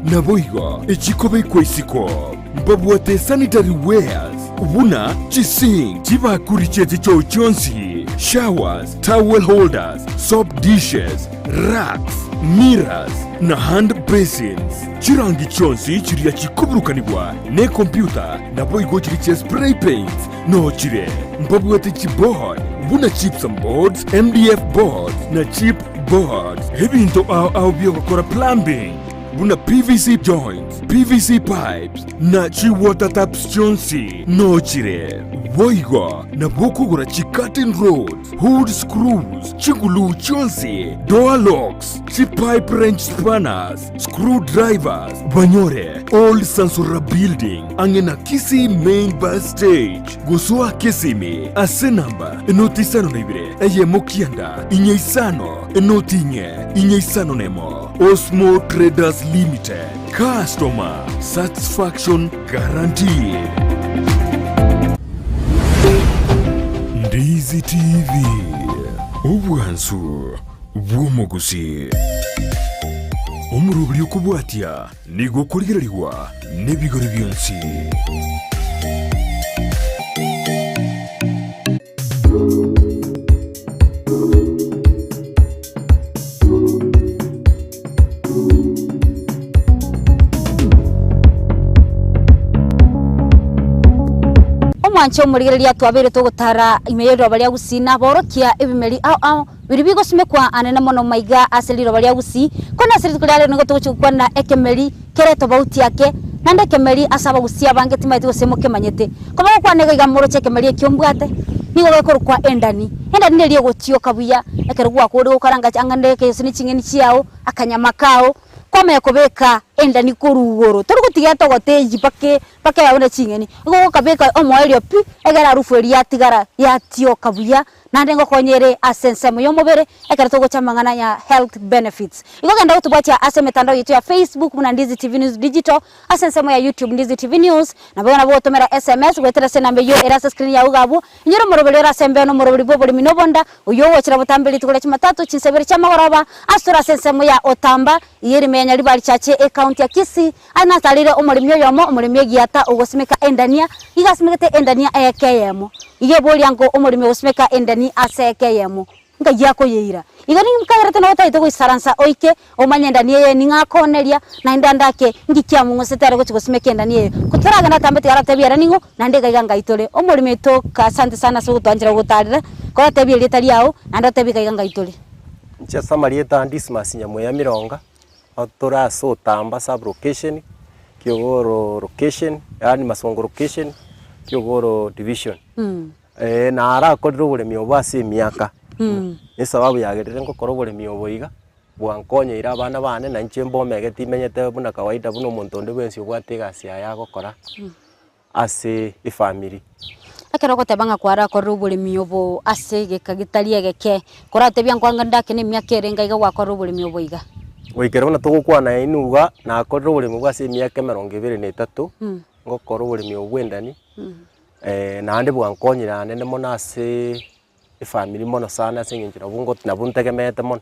Naboigo echikobekwa isiko. Mbabwate sanitary wares buna chisink, chibakuri chie chichoo chionsi, showers, towel holders, soap dishes, racks, mirrors na hand basins. Chirangi chionsi chiria chikoburukanigwa nekompyuta naboigo chiria chia spray paints nochire. Mbabwate chiboard buna gypsum boards, MDF boards na chip boards. Ebinto ao ao biogokora plumbing buna PVC joints, PVC pipes na chi water taps chionsi nochire. Boigo nabo okogora chi curtain rods, hood screws, chiguluu chionsi, door locks, chi pipe wrench spanners, screw drivers, banyore Old Sansora Building ang'e na Kisii Main Bus Stage. Gosoa Kisimi ase namba enoti isano na ibere eyemo kianda inye isano enoti inye inye isano nemo. Osmo Traders Limited, customer satisfaction guaranteed. Ndizi TV, obwansu bw'omogusii. Omoroberi okobwatia nigo okorigererigwa nebigori bionsi. Omwanche omorigereria twabeire togotara ime y'eriroba ria Gusii naborokia ebimeri ao ao biria bigosimekwa anene mono maiga ase riroba ria Gusii. Korende ase rituko ria rero nigo togochia gokwana ekemeri kere tobauti ake, naende ekemeri ase abagusii abange timaeti gose mokemanyete. Kobagokwana iga iga moroche ekemeri ekio mbwate, nigo gekorokwa endani. Endani neria egotioka buya ekero gwakorire gokaranga ang'e na gose ne ching'eni chiao, akanyama kao, kwamanya kobeka endani korwa igoro, tori gotiga etogote eyie mpaka mpaka ebe buna ching'eni, igo ogokabeka omoerio pi, egere harufu eria yatigara yatioka buya, naende ngokonya ere ase ensemo ya omobere, ekero togocha amang'ana ya health benefits. Igo genda gotobwatia ase emetandao yaito ya Facebook buna Ndizi TV News Digital, ase ensemo ya YouTube Ndizi TV News, naboigo nabo gotomera SMS goetera ase enamba eyio ere ase screen yao iga abwo, inyore omoroberi ore ase embeo na omoroberi bw'oboremi na obonda, oyio ogochera botambe rituko ria Jumatatu chinsa ibere chi'amagoroba, ase tore ase ensemo ya Otamba, eyio ere ime ya Nyaribari Chache ecounty ya Kisii, aye nasareire omoremi oyomo, omoremi egiata ogosimeka endania, iga asimegete endania eke eyemo. Iga eboria ngo omoremi ogosimeka endani ase eke eyemo, Nkai akoyeira. Igo ninkagerete nabo otagete goisaransa oike, omanye endani eye ning'o akooneria, naende ande ake, nki kiamong'usete are gochia gosimeka endani eye. Ko toragende atambe tiga aratebie ere ning'o, naende iga iga ngai tore. Omoremi oito asante sana ase ogotwanchera gogotarera, koratebie erieta riao, naende otebie iga iga ngai tore. Inche ase amarieta aa Dismas Nyamweya Mironga, tore ase Otamba sub location, Kiogoro location, yaani Masongo location, Kiogoro division. Narakorire oboremi obo ase emiaka, na esababu yagerire ngokora oboremi obo iga, bwankonyeire abana bane na inche mbomegeti menyete buna kawaida buna omonto onde bwensi obwate egasi yaye agokora ase efamiri. Ekero ogoteba ng'a kwarakorire oboremi obo ase egeka getari egeke, koratebia nkoanga ndake na emiaka erenge iga gwakorire oboremi obo iga? Goikera buna togokwana inwe iga, nakorire oboremi obo ase emiaka emerongo ebere na etato, ngokora oboremi obo bwa endani. Naende bwankonyire anene mono ase efamiri mono sana ase eng'encho nabo ngo nabo ntegemeete mono.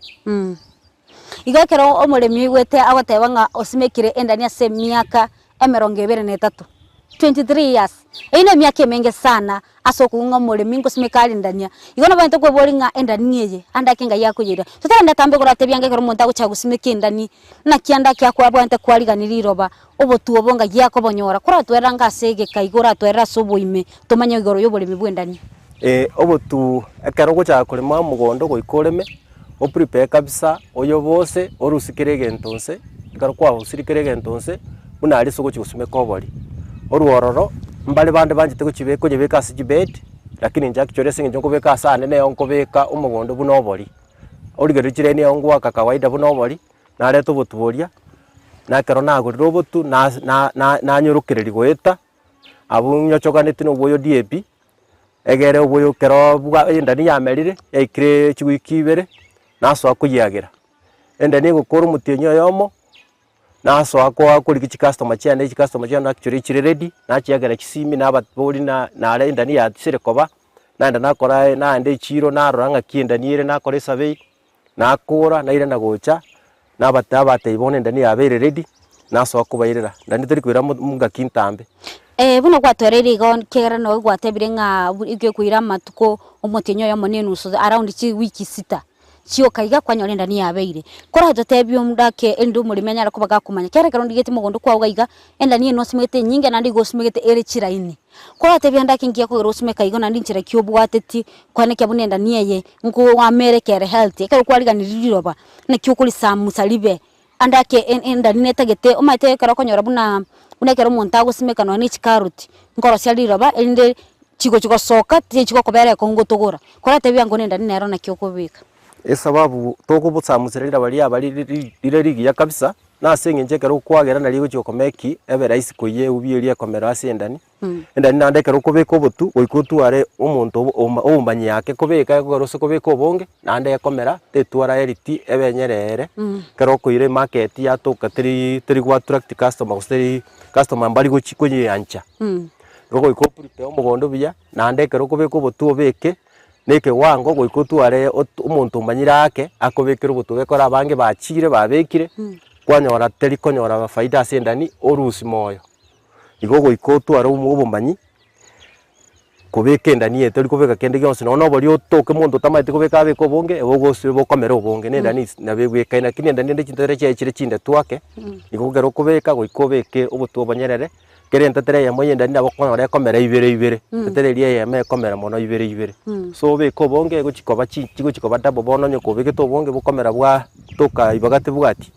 Igo ekero omoremi oigwete agoteba ng'a osimekire endani ase emiaka emerongo ebere na etato, 23 years, eyio na emiaka emenge sana ase okong'u ng'a omoremi ngosimeka are endania. Igo nabo abanto kweboria ng'a endani eye, ande ake ngai akoyeira. Totarenda tambe koratebia ng'a ekero omonto agochaka gosimeka endani, naki ande ake akoabwate kwarigani riroba, Obotuo obo ng'ai akobonyora? Koratwerere ange ase egeka igo oratwerere ase oboime, tomanye igoro y'oboremi bw'endani. Ee, obotuo ekero ogochaka korema omogondo goika oreme, o prepare kabisa, oyobose, orusie kera egento nse, ekero kwarusirie kera egento nse, buna aria ase ogochia gosimeka obori. Orwe ororo, mbare bande banchete gochibeka konyebeka ase chibed, lakini inche actually ase eng'encho nkobeka ase ane neo nkobeka omogondo buna obori. Origereria chiraini neo ngoaka kawaida buna obori. Nareta obotu boria, na ekero nagorire obotu na na na nanyorokereria goeta, abwo nyochoganeti na oboyo DAP, egere oboyo ekero bwa endani yamerire, yaikire chiwiki ibere, nasoa koyiagera. Endani egokora omotienyi oyomo, nasoa koa korigia chicustomer chiane chicustomer chiane actually chire ready, nachiagera chisimi nababoria na nare endani yasire koba, naenda nakora naenda echiro narora ng'aki endani ere nakora esurvey. Nakora, nairana gocha, nabate abatebia bono endani yabeire ready, Nasoa kobairera, naende teri koira mo ngaki ntambe. Buna gwatoereire igo ekiagera noo gwatebire ng'a egekoira amatuko omotienyi oyomo na enusu around chiwiki sita chioka iga kwanyora endani yabeire. Koratotebie omdake erinde omoremi anyare koba gakomanya kera ekero ndigete mogondo kwao iga iga, endani eye nosimegete enyinge naende igo osimegete ere chiraini. Koratebie andake ngiya kogera osimeka igo naende inchera ki obwatetie koenekia buna endani eye nkoamere kere healthy ekero kwariganirie riroba naki okorisamusa ribe. Ande ake endani netagete, omanyete ekero okonyora buna buna ekero omonto agosimeka nonya ne chikaroti, nkorosia riroba erinde chigochi gosoka tichichi gokobera ekong'u gotogora. Koratebie ango na endani nero naki okobeka. Esababu tokobosamusera riraba riaba riri rire rigiya kabisa, na ase eng'encho ekero okwagera nari egochi gokomeki ebe rahisi koiywa eubi eria ekomera ase endani. Endani naende ekero okobeka obotu goika otware omonto obomanyi ake kobeka ekogera ase kobeka obonge naende ekomera tetwara eriti ebe enyerere, ekero okoira emarket yatoka teri teri go attract customer gose teri customer mbari gochi koyeancha. Igo goika o prepare omogondo buya naende ekero okobeka obotu obeke na ekewango goika otware omonto omanyire ake akobekere obotu gekore abange bachire babekire kwanyora teri konyora faida ase endani orusie moyo. Igo goika otware obomanyi kobeka endani eye tori kobeka kende gionsi nonye na oboria otoke monto otamanyeti kobeka abeke obonge ebe ogosi bokomera obonge na endani ase nabo ebwekaine lakini endani ende chintere chiaye chire chindetu ake, igo ekero okobeka goika obeke obotwe obonyerere, kera entetere eyemo ya endani nabo okonyora ekomera ibere ibere, entetere eria eyemo ekomera mono ibere ibere. So obeke obonge egochi koba chi chigochi koba double bono onye kobegete obonge bokomera bwa toka ibaga tebwati.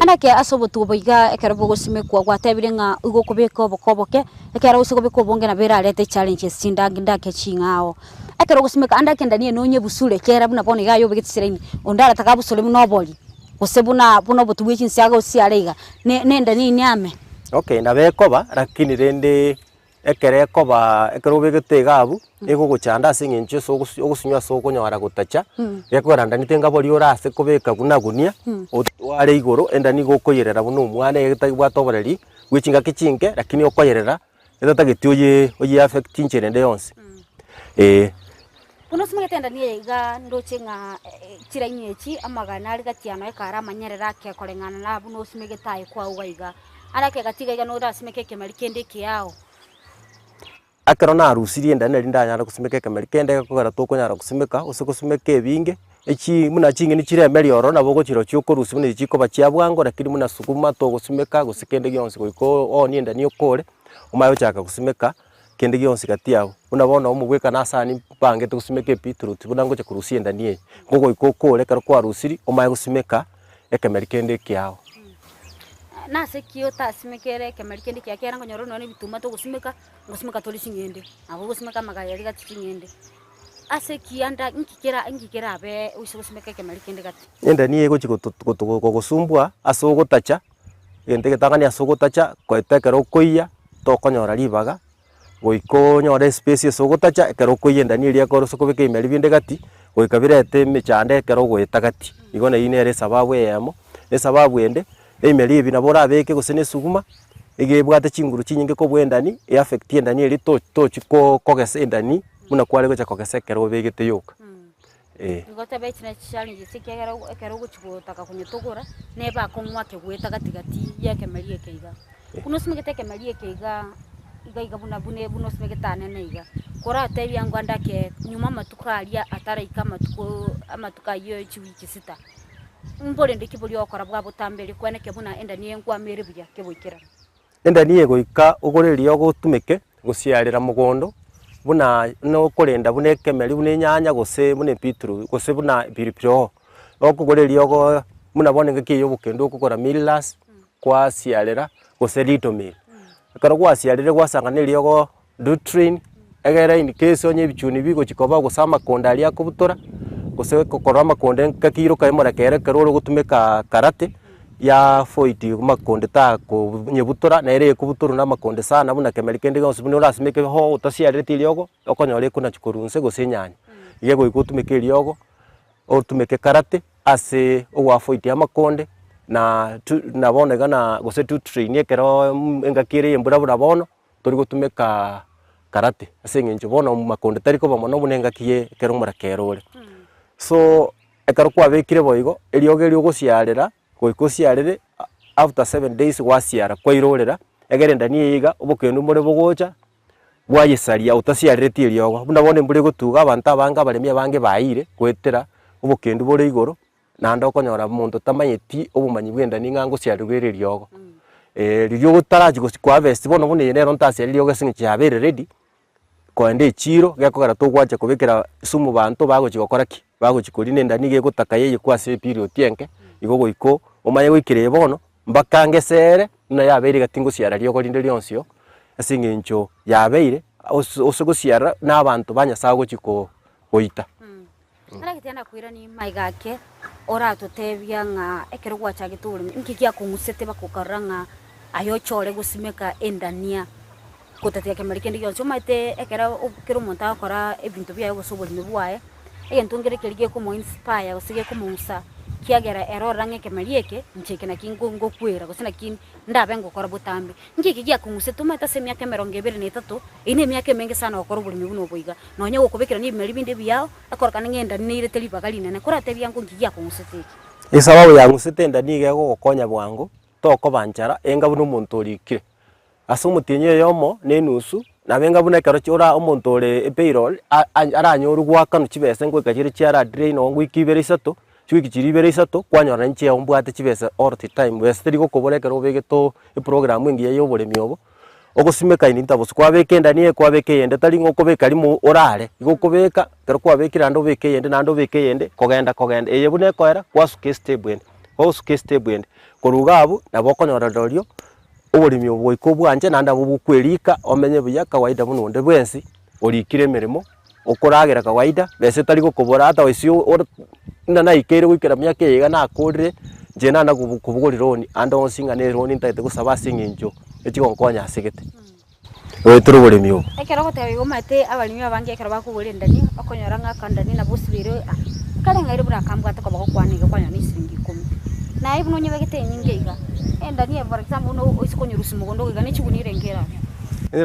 Naki ase obotuko obo iga ekero bogosimekwa gwatebire ng'a igo okobeka oboko oboke, ekero gose kobeka obonge nabo erarete challenges chindangi ndake ching'ao. Ekero ogosimeka ande ekenda niye nonye busure ekiagera buna bono iga aye obegete chiraini, onde aratake abusure buna obori, gose buna buna obotu bwe chinsiaga osiare iga, ne nenda nini ame. Okay, nabo ekoba lakini rende Ekero ekoba ekero obegete iga abwo, egogochanda ase eng'encho ase ogosi ogosinywa ase okonyora gotacha, gekogera ndani tenga boria ore ase kobeka buna gunia, otware igoro endani nigo okoyerera buna omwana etabwate oboreri bwe chingaki chinke lakini okoyerera etatageti oye oye affect inchera ende yonsi, eh. Buna osimegete endani eye iga ndoche ng'a chiraini echi amagena are gati yane ekare amanyerere ake koreng'ana na buna osimegete aye kwao iga iga. Ara ake gati iga iga norasimeke ekemeri kende ekeao. Ekero narusirie endani nari ndanyare gosimeka ekemeri kende gekogera tokonyara gosimeka gose gosimeka ebinge, echi buna ching'eni chire emeri ororo nabo ogochirochia okorusia buna echi chikoba chia bwango lakini buna sukuma togosimeka gose kende gionsi goika oonie endani okore, omanye gochaka gosimeka. Kende gionsi gati yabo, buna bono omogwekano ase ane mpangete gosimeka ebeetroot buna ngocha korusia endani eye, ngogoika okore ekero kwarusirie omanye gosimeka ekemeri kende ekiao. Nase ki otasimekere ekemeri kende ekiao ekiagera nkonyora nonya na ebituma togosimeka, ngosimeka tore ching'ende, nabo ogosimeka amagaya aria gati ching'ende. Ase ki anda nki kera nki kerabe oise gosimeka ekemeri kende gati? Endani eye egochi goto goto gogosumbua ase ogotacha. Egento egetang'ani ase ogotacha, koeta ekero okoiyia, tokonyora ribaga, goika onyore espace ase ogotacha, ekero okoiyia endani eria ekero ase okobeka ebimeri binde gati, goika birete emechando ekero ogoeta gati. Igo neyio nere esababu eyemo, esababu ende, ebimeri ebi nabo orabeke gose na esuguma, iga ebwate chinguru chinyinge kobua endani, e affect endani eria to tochi ko kogesa endani buna kware gocha kogesa ekero obegete yoka. Eh. Igo tebe echi ne chichallenges ekiagera ekero ogochi gotaka konyetogora, nebe akong'u ake goeta gati gati ya ekemeri eke iga. Buna osimegete ekemeri eke iga, iga iga buna buna buna osimegete anene iga, koratebie ango ande ake nyuma amatuko aria ataraika amatuko amatuko ayio chiwiki sita, mborende ki boria ogokora bwa botambe erio kweneke buna endani eye nkwama ere buya keboikeranu. Endani eye goika ogore riria ogotumeke gosiarera mogondo, buna nokorenda buna ekemeri buna enyanya gose buna ebeetroot gose buna pilipili hoho. Okogora eriogo buna bono engaki eye ya obokendu okogora millers, kwasiarera gose ridomil. Ekero gwasiarire gwasanga na eriogo Doctrine, egere in case onye ebichuni bigochi koba gose amakonda aria akobutora, gose korwa amakonda engaki iroka emorekere ekero ore gotumeka karate, ya avoid makonde tako nyebutora nere ekobutorwa na amakonde sana buna kemeri kende gionsi buna orasimeke hoho otasiarereti eriogo, okonyora ekonachi korwa inse gose enyanya. Iga egoika otumeke eriogo, otumeke karate. Ase ogoafoitia amakonde, na tu na bono iga na gose to train ekero engaki ere ya embura buna bono, tori gotumeka karate ase eng'encho bono makonde tari koba mono buna engaki ye ekero omorakera ore. So, ekero kwabekire boigo, eriogo erio ogosiarera, goika osiarere. after 7 days gwasiara kwairorera, egere endania eye iga, obokendu mbore bogocha, bwayesaria otasiarereti eriogo. Buna bono embura egotuga abanto abange abaremi abange baiyire goetera obokendu bore igoro, naende okonyora monto tamanyeti obomanyi bwa endani ng'a ngosiarerwa ere eriogo. Riria otarachi gosi koharvest bono buna eye nero ntasiareri eriogo ase eng'encho yabeire ready, kogenda echiro, gekogera togwancha kobekera sumu banto bagochi gokora ki? Bagochi koria na endani iga egotaka yeyekwa ase eperiod enke, igo goika omanye goikera eye bono, mpaka ngesere buna yabeire iga tingosiara riogo rinde rionsi oo, ase eng'encho yabeire ose ose gosiara na abanto ba Nyasaye ogochi ko goita. Nare gete nakoiranie maiga ake, oratotebia ng'a ekero gwachagete oboremi, inki giakong'usete mpaka okarora ng'a aye ochore gosimeka endania gotatiga kemeri kende gionsi. Omanyete ekero kera omonto agokora ebinto biaye gose oboremi bwaye, egento nkere keria gekomo inspire gose gekomong'usa kiagera ere orora ng'a ekemeri eke, inche eke naki ngokwera gose naki ndabe ngokora botambe. Inki eke giakong'usete? Omanyete ase emiaka emerongo ebere na etato, eyio nemiaka emenge sana gokora oboremi buna obo iga. Nonya gokobekerania ebimeri binde ebiao, ekorokana ng'a endani neirete ribaga rinene. Koratebie ango inki giakong'usete eke? Esababu yang'usete endani nigo egogokonya bwango, tokoba nchara, enga buna omonto orikire. Ase omotienyi oyomo na enusu, nabo enga buna ekero ora omonto ore epayroll, aranyore goakanwa chibesa ngoika chire chiara drain nonye goika ibere isato, chiwiki chiria ibere isato, kwanyora inche oo mbwate chibesa all the time, besa teri gokobora ekero obegete oo eprogram engiya ya oboremi obo, ogosimeka in intervals, kwabeka endani eye kwabeka eyende tari ng'a okobeka rimo orare, igo okobeka, ekero kwabekire naende obeke eyende naende obeke eyende, kogenda kogenda, eye buna ekoera, kwasuka estep ende, kwagosuka estep ende, korwa iga abwo, nabo okonyora rirorio, oboremi obo goika obwanche naende nabo bokwerika omenye buya kawaida buna onde bwensi, orikire emeremo, okoragera kawaida, besa etari gokobora ata gose ore buna naikeire goikera miaka eye iga nakorire, inche nana kobogoria loan ande onsi ng'a ne loan ntagete gosaba ase eng'encho echi gonkonya ase gete, goetera oboremi obo. Ekero ogoteba igo omanyete abaremi abange ekero bakogora endani, okonyora ng'a akandani nabo osibeire ah, kareng'aire buna akambwate koba gokwana iga kwanyora na esiringi ikomi. Naye buna onyebegete enyinge iga, endani eye for example buna oise konyerusia mogondo iga ne chigunia erenge ere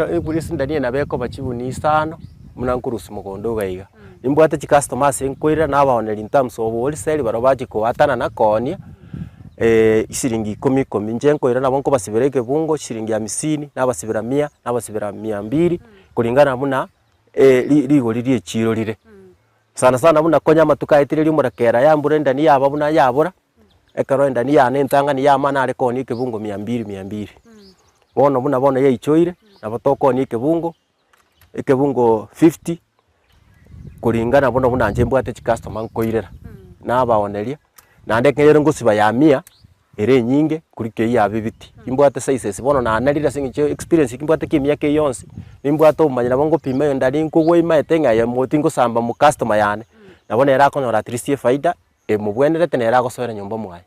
abwo. Ere ase endani eye nabo ekoba chigunia isano, buna nkorusia mogondo iga iga. Nimbwate chicustomer ase nkoirera nabaoneria in terms of wholesale baria bachia koatanana koonia chisiringi ikomi ikomi. Inche nkoira nabo nkobasibera ekebungo chisiringi hamsini, nabasibera mia, nabasibera mia mbiri, kulingana buna rigori ria echiro rire. Sana sana buna konya amatuko aetire riomora kera yambura endani yaba buna yabora, ekero endani yane entang'ani yama nare koonia ekebungo mia mbiri mia mbiri. Bono buna bono yaichoire, nabo tokoonia ekebungo, ekebungo fifty, kulingana bono buna inche mbwate chicustomer nkoirera, nabaoneria, naende ekero ngosiba ya mia, ere enyinge kuliko eywo ya bibiti. Nimbwate sizes bono nanarire ase eng'encho experience eki mbwate kia emiaka eye yonsi, nimbwate obomanyi nabo ngopima endani nkogwa imaete ng'a eye mo tingosamba mocustomer yane, nabo nere akonyora at least efaida emobwenerete nere agosoera nyomba mwaye.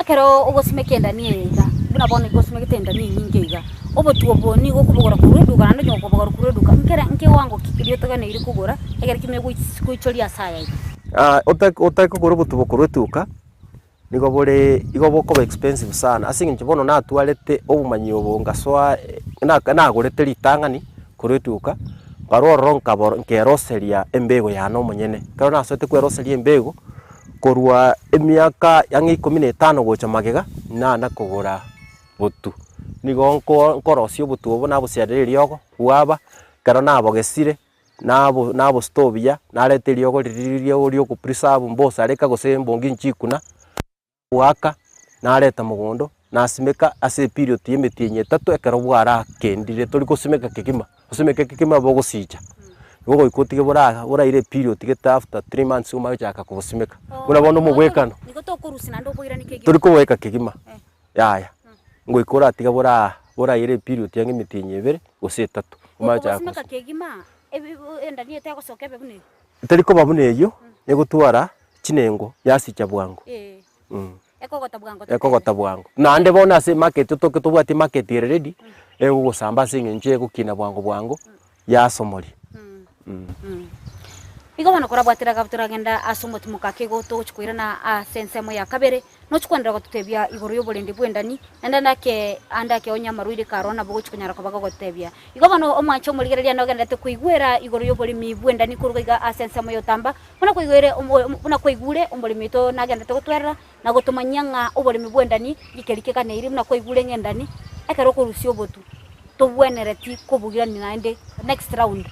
Ekero ogosimeka endani eye iga, buna bono igo osimegete endani enyinge iga, obotuo obo nigo okobogora korwa eduka naende onye gokobogora korwa eduka, nkere nkewango ki keria otoganeiri kogora ekere kimanye gois goichoria ase aya iga? Otake kogora obotubo korwa eduka, nigo bore igo bokoba expensive sana ase eng'encho bono natwarete obomanyi obo ngasoa naka nagorete ritang'ani korwa eduka, nkarwa ororo nkaboro nkeroseria embego yane omonyene. Ekero nasoete kweroseria embego, korwa emiaka ang'e ikomi na etano gocha magega, nana kogora botu. Nigo nko nkorosia obotu obo nabosiarera eriogo, bwaba, ekero nabogesire, nabo nabostore buya, nareta eriogo riria riria ria okopreserve mbosareka gose mbongi nchikuna, goaka, nareta mogondo, nasimeka ase eperiod ya emetienyi etato ekero bwarakendire tori gosimeka kegima, osimeke kegima bogosicha. Igo goika otige bora boraire eperiod gete after 3 months omanye gochaka kobosimeka. Buna bono omobwekano, Nigo tokorusia naende oboirani kegima. tori koboeka kegima, yaya, ngoika oratiga bora boraire eperiod ya ang'e emetienyi ebere gose etato, omanye gochaka Okobosimeka kobosimeka. kegima, ebi endani etegosoka ebe buna eyio. Teri koba buna eyio, egotwara chinengo yasicha bwango. Ekogota bwango totebe. Ekogota bwango. Naende bono ase emarket otoke tobwati emarket ere ready, egogosamba ase eng'encho egokina bwango bwango, yasomoria. Igo bono korabwatera gab toragenda ase omotimoka ake igo togochi koirana ase ensemo ya kabere. Nochi kwenderera gototebia igoro y'oborendi bw'endani, naende nake ande ake onye amarwaire kare nabo ogochi konyara koba gogotebia. Igo bono omwanche omorigereria nogendererete koigwera igoro y'oboremi bw'endani korwa iga ase ensemo y'otamba, buna kwaigwere buna kwaigure omoremi oito nagendererete gotwerera na gotomanyia ng'a oboremi bw'endani ngikeri keganeiri buna kwaigure ng'a endani ekero okorusia obotu tobwenereti koboirania naende next round.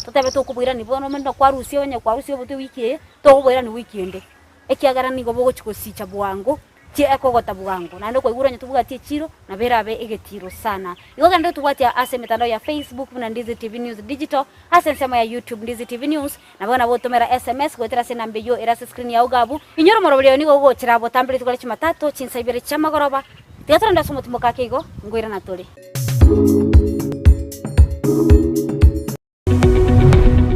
Totebe tokoboirania bono omanyete kwarusia onye kwarusia obotu ewiki eye, tokoboirania wiki ende. Ekiagera nigo bogochia gosicha bwango, chi ekogota bwango, naende okoigura onye tobwati echiro, nabo erabe egetiro sana. Igo genda otobwatie ase emetandao ya Facebook buna Ndizi TV News Digital, ase ensemo ya YouTube Ndizi TV News, nabo nabo otomera SMS goetera ase enamba eyio ere ase screen yao iga abwo. Inyora omorobori oyo nigo ogochera botambe rituko ria Jumatatu chinsa ibere chiamagoroba. Tiga torende ase omotimoka ake igo, ngoirana tore.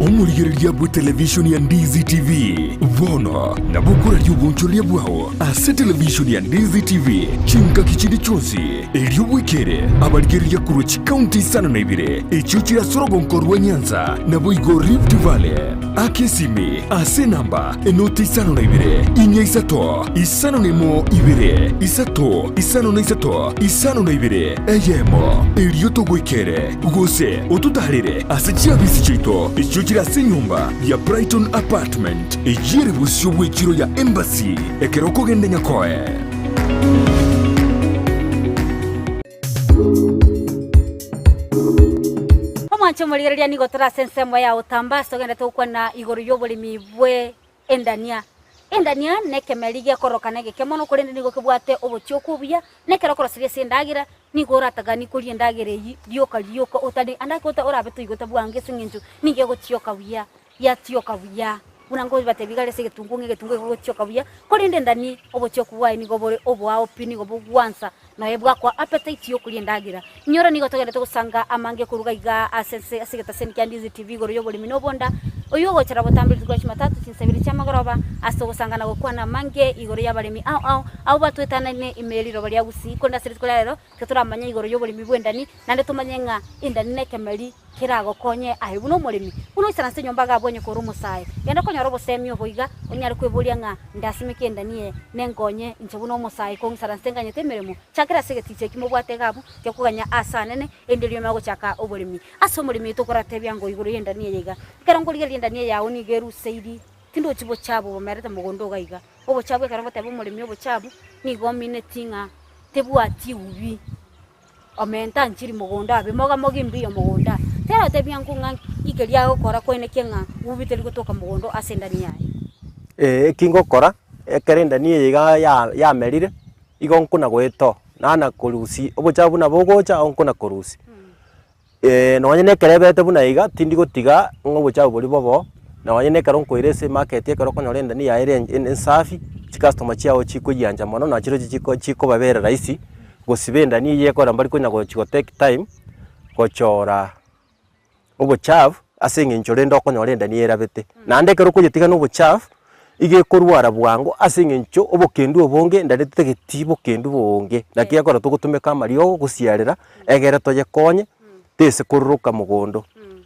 Omorigereria bw'etelevishoni ya Ndizi TV bono nabo okoraria obonchoreria bwao ase televishoni ya Ndizi TV chingaki chinde chionsi, erio bwekere abarigereria korwa chikaunti isano na ibere echio chire ase orogonko rwa Nyanza naboigo Rift Valley. Aka esimi ase enamba enoti isano na ibere, inya isato, isano na emo ibere, isato, isano na isato, isano na ibere, eyemo, erio togoikere. Gose ototaarere ase chiabisi chiaito echio chire ase enyomba ya Brighton Apartment, eyio ere bosio bw'echiro ya Embassy, ekero okogenda Nyakoe. Omwanche omorigereria nigo tore ase ensemo ya Otamba ase togenderete gokwana igoro y'oboremi bwe Endania. Endania nekemeri gekorokana egeke mono, korende nigo kebwate obotioku obuya, na ekero okorosiria ase endagera, nigo orataganie koria endagera eyio rioka rioka otari ande ake orabe toigota bwango ase eng'encho nigo egotioka buya, yatioka buya. Buna nkobatebia iga are ase egetunguo ng'a egetunguo egegotioka buya, korende endania obotioku bwaye nigo bore oboao pi, nigo bogwansa nonya bwakoa appetite yokoria endagera. Inyora nigo togenderete gosanga amange koruga iga ase ense ase egetaseni kia Ndizi TV igoro y'oboremi na obonda, oyio ogochera botambe rituko ria Jumatatu chinsa ibere chi'amagoroba, ase ogosanga na gokwana amange igoro y'abaremi ao ao abwo batwetanaine ime ye riroba ria Gusii. Korende ase rituko ria rero tiga toramanye igoro y'oboremi bw'endani, naende tomanye ng'a endani nekemeri keragokonye aye buna omoremi, buna oisaranse nyomba iga abwo onye kore omosae. Genda konyora obosemi obo iga, onyare kweboria ng'a ndasimeke endani eye, nenkonye inche buna omosae kong'isaranse nganyete emeremo. Chakera ase egeticha eki mobwate iga abwo, tiga aase anene, erinde riome gochaka oboremi. Ase omoremi oito okoratebia ngo igoro y'endani eye iga, ekero nkorigereria endani eye yao nigo eruseiri, tindochi bochabu bomerete mogondo iga iga. Obochabu ekero ngoteba omoremi obochabu, nigo omineti ng'a tebwati eubi. Omenta nchiri mogondo abe moga mogi mbuya mogondo aa. Tera otebia nko ng'a ng'ike riagokora koenekia ng'a ubi teri gotoka mogondo ase endani yaye. Ee, eki ngokora, ekero endani eye iga ya yamerire, igo nkona goetoa, nana korusia obochafu buna bogocha ago nkona korusia. Nonye na ekero ebete buna iga, tindi gotiga ng'a obochafu boria bobe oo, nonye na ekero nkoira ase emarket ekero okonyora endani yaye ere ensafi, chicustomer chiago chikoyiancha mono na chirochio chiko chikobabera rahisi, gosiba endani eywo ekogera mbari konya gochi go take time, gochora obochafu ase eng'encho rende okonyora endani erabete. Naende ekero okoyetiga na obochafu, iga ekorwara bwango ase eng'encho obokendu obonge ndari totageti bokendu boonge, naki ekero togotumeka amariogo gosiarera, egere toyekonye tese kororoka mogondo.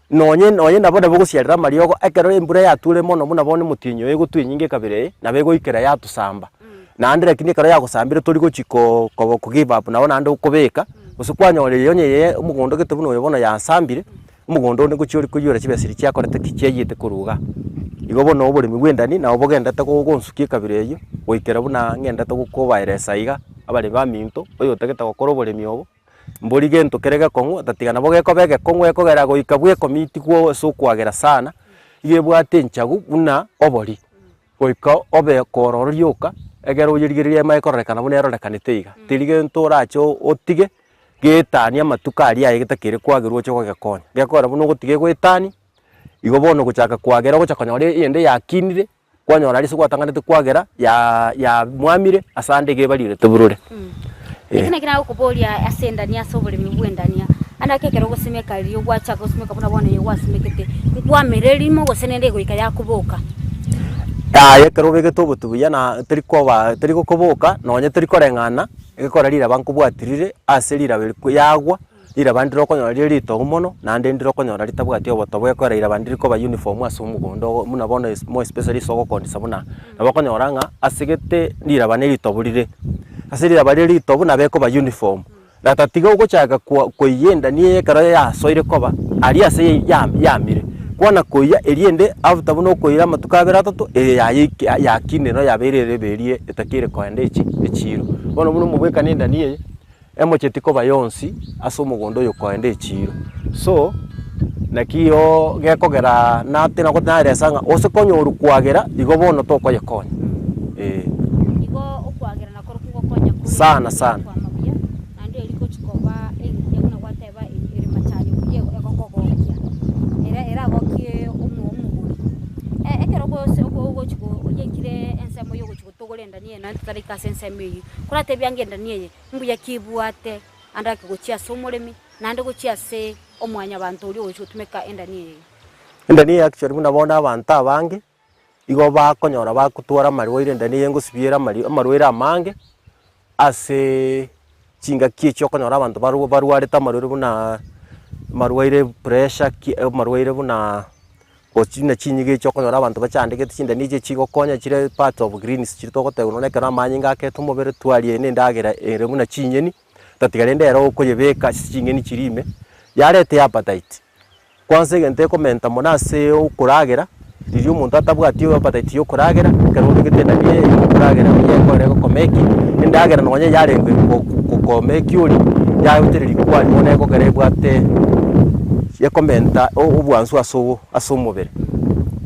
Nonye nonye nabo nabo ogosiarera amariogo ekero embura yature mono buna bono omotienyi oyo egotwa enyinge ekabere eye, nabo egoikera yatosamba. Naende lakini ekero yagosambire tori gochi ko ko ko give up nabo naende okobeka, gose kwanyora eye onye eye omogondo gete buna oyo bono yasambire, omogondo onde ngochia ore koiyora chibesa chiria chiakorete ki chiayete korwa igaa. Igo bono oboremi bwa endani nabo bogendete go gonsukia ekabira eywo, goikera buna ng'endete gokobaeresa iga, abaremi baminto, oyotagete gokora oboremi obo, mbori gento kere gekong'u otatiga nabo gekoba egekong'u gekogera goika bwekomiti gwo ase okoagera sana, iga ebwate enchagu buna obori, goika obe kororo rioka, ekero oyerigereria emanye kororekana buna erorekanete iga, teri gento orache otige. Getania amatuko aria aye getakeire kwagerwa oche gogekonya. Gekogera buna ogotiga egoetania, igo bono ogochaka kwagera ogocha konyora eyende yakinire, kwanyora aria ase gwatang'anete kwagera yaa yamwamire ase ande iga ebarirete borore. Eki naki nagokoboria ase endania ase oboremi bwa endania, ande ake ekero ogosimeka riria gwachaka gosimeka buna bono eye gwasimekete, nkwamera erimo gose nende egoika yakoboka? Yaya ekero obegete obotu buya na teri koba teri gokoboka nonye teri koreng'ana. Egekora riraba nkobwatirire ase riraba eri yagwa, Riraba ndire okonyora rire ritobu mono, naende ndire okonyora ritabwati obotobu gekogera riraba ndiri koba uniform ase omogondo ogo buna bono es more especially ase ogokondisa buna, nabo okonyora ng'a ase gete riraba na eritobu rire, ase riraba rire ritobu nabo ekoba uniform, na tatiga ogochaka kwa koiyia endani eye ekero yasoire koba, aria ase ya yamire, kwana koiyia eria ende after buna okoira amatuko abere atato, eye yayeike yakinire nero yabeire erebe eria etakeire koenda echi echiro. Bono buna omobwekano endani eye. Emocheti koba yonsi ase omogondo oyo koenda echiiro. So, naki iyoo gekogera nate nako naeresa ng'a ose konyorwa kwagera igo bono tokoyekonya, eh. Igo okwagera nakorokwo ngokonya kore Sana sana. kwama buya, naende eri gochi koba engiya buna gwateba ere machani buya egokogokia, ere eragokie omo omogori. Ekero gose ogochi oyaikire ensemo ya ogochi gotogora endani eye naende totaraika ase ensemo eywo, koratebie ange endani eye. Mbuya ki ebwate ande ake gochia ase omoremi, naende gochia ase omwanyabanto oria ogochia gotumeka endani eye? Endani eye actually buna bono abanto abange, igo bakonyora bakotwara amarwaire endani eye ngosibiera amari amarwaire amange, aseeee chingaki echio okonyora abanto barwa barwarete amarwaire buna amarwaire pressure ki amarwaire buna. Gochi na chinyigo echi okonyora abanto bachandegete chindani echi echigokonya chire part of greens chiria togoteba nonya ekero amanyinga akete omobere twaria eye na endagera ere buna chinyeni, tatiga rende ero okoyebeka ase chinyeni chiria ime, yareta appetite. Kwanza egento ekomenta mono ase okoragera, riria omonto atabwati appetite ya okoragera, ekero obegete endani eye igo okoragera buya ekore egokoma eki, endagera nonye yarenge gokoma eki oria, yagotereria kwaria bono ekogera ebwate ekomenta obwansu ase ase omobere,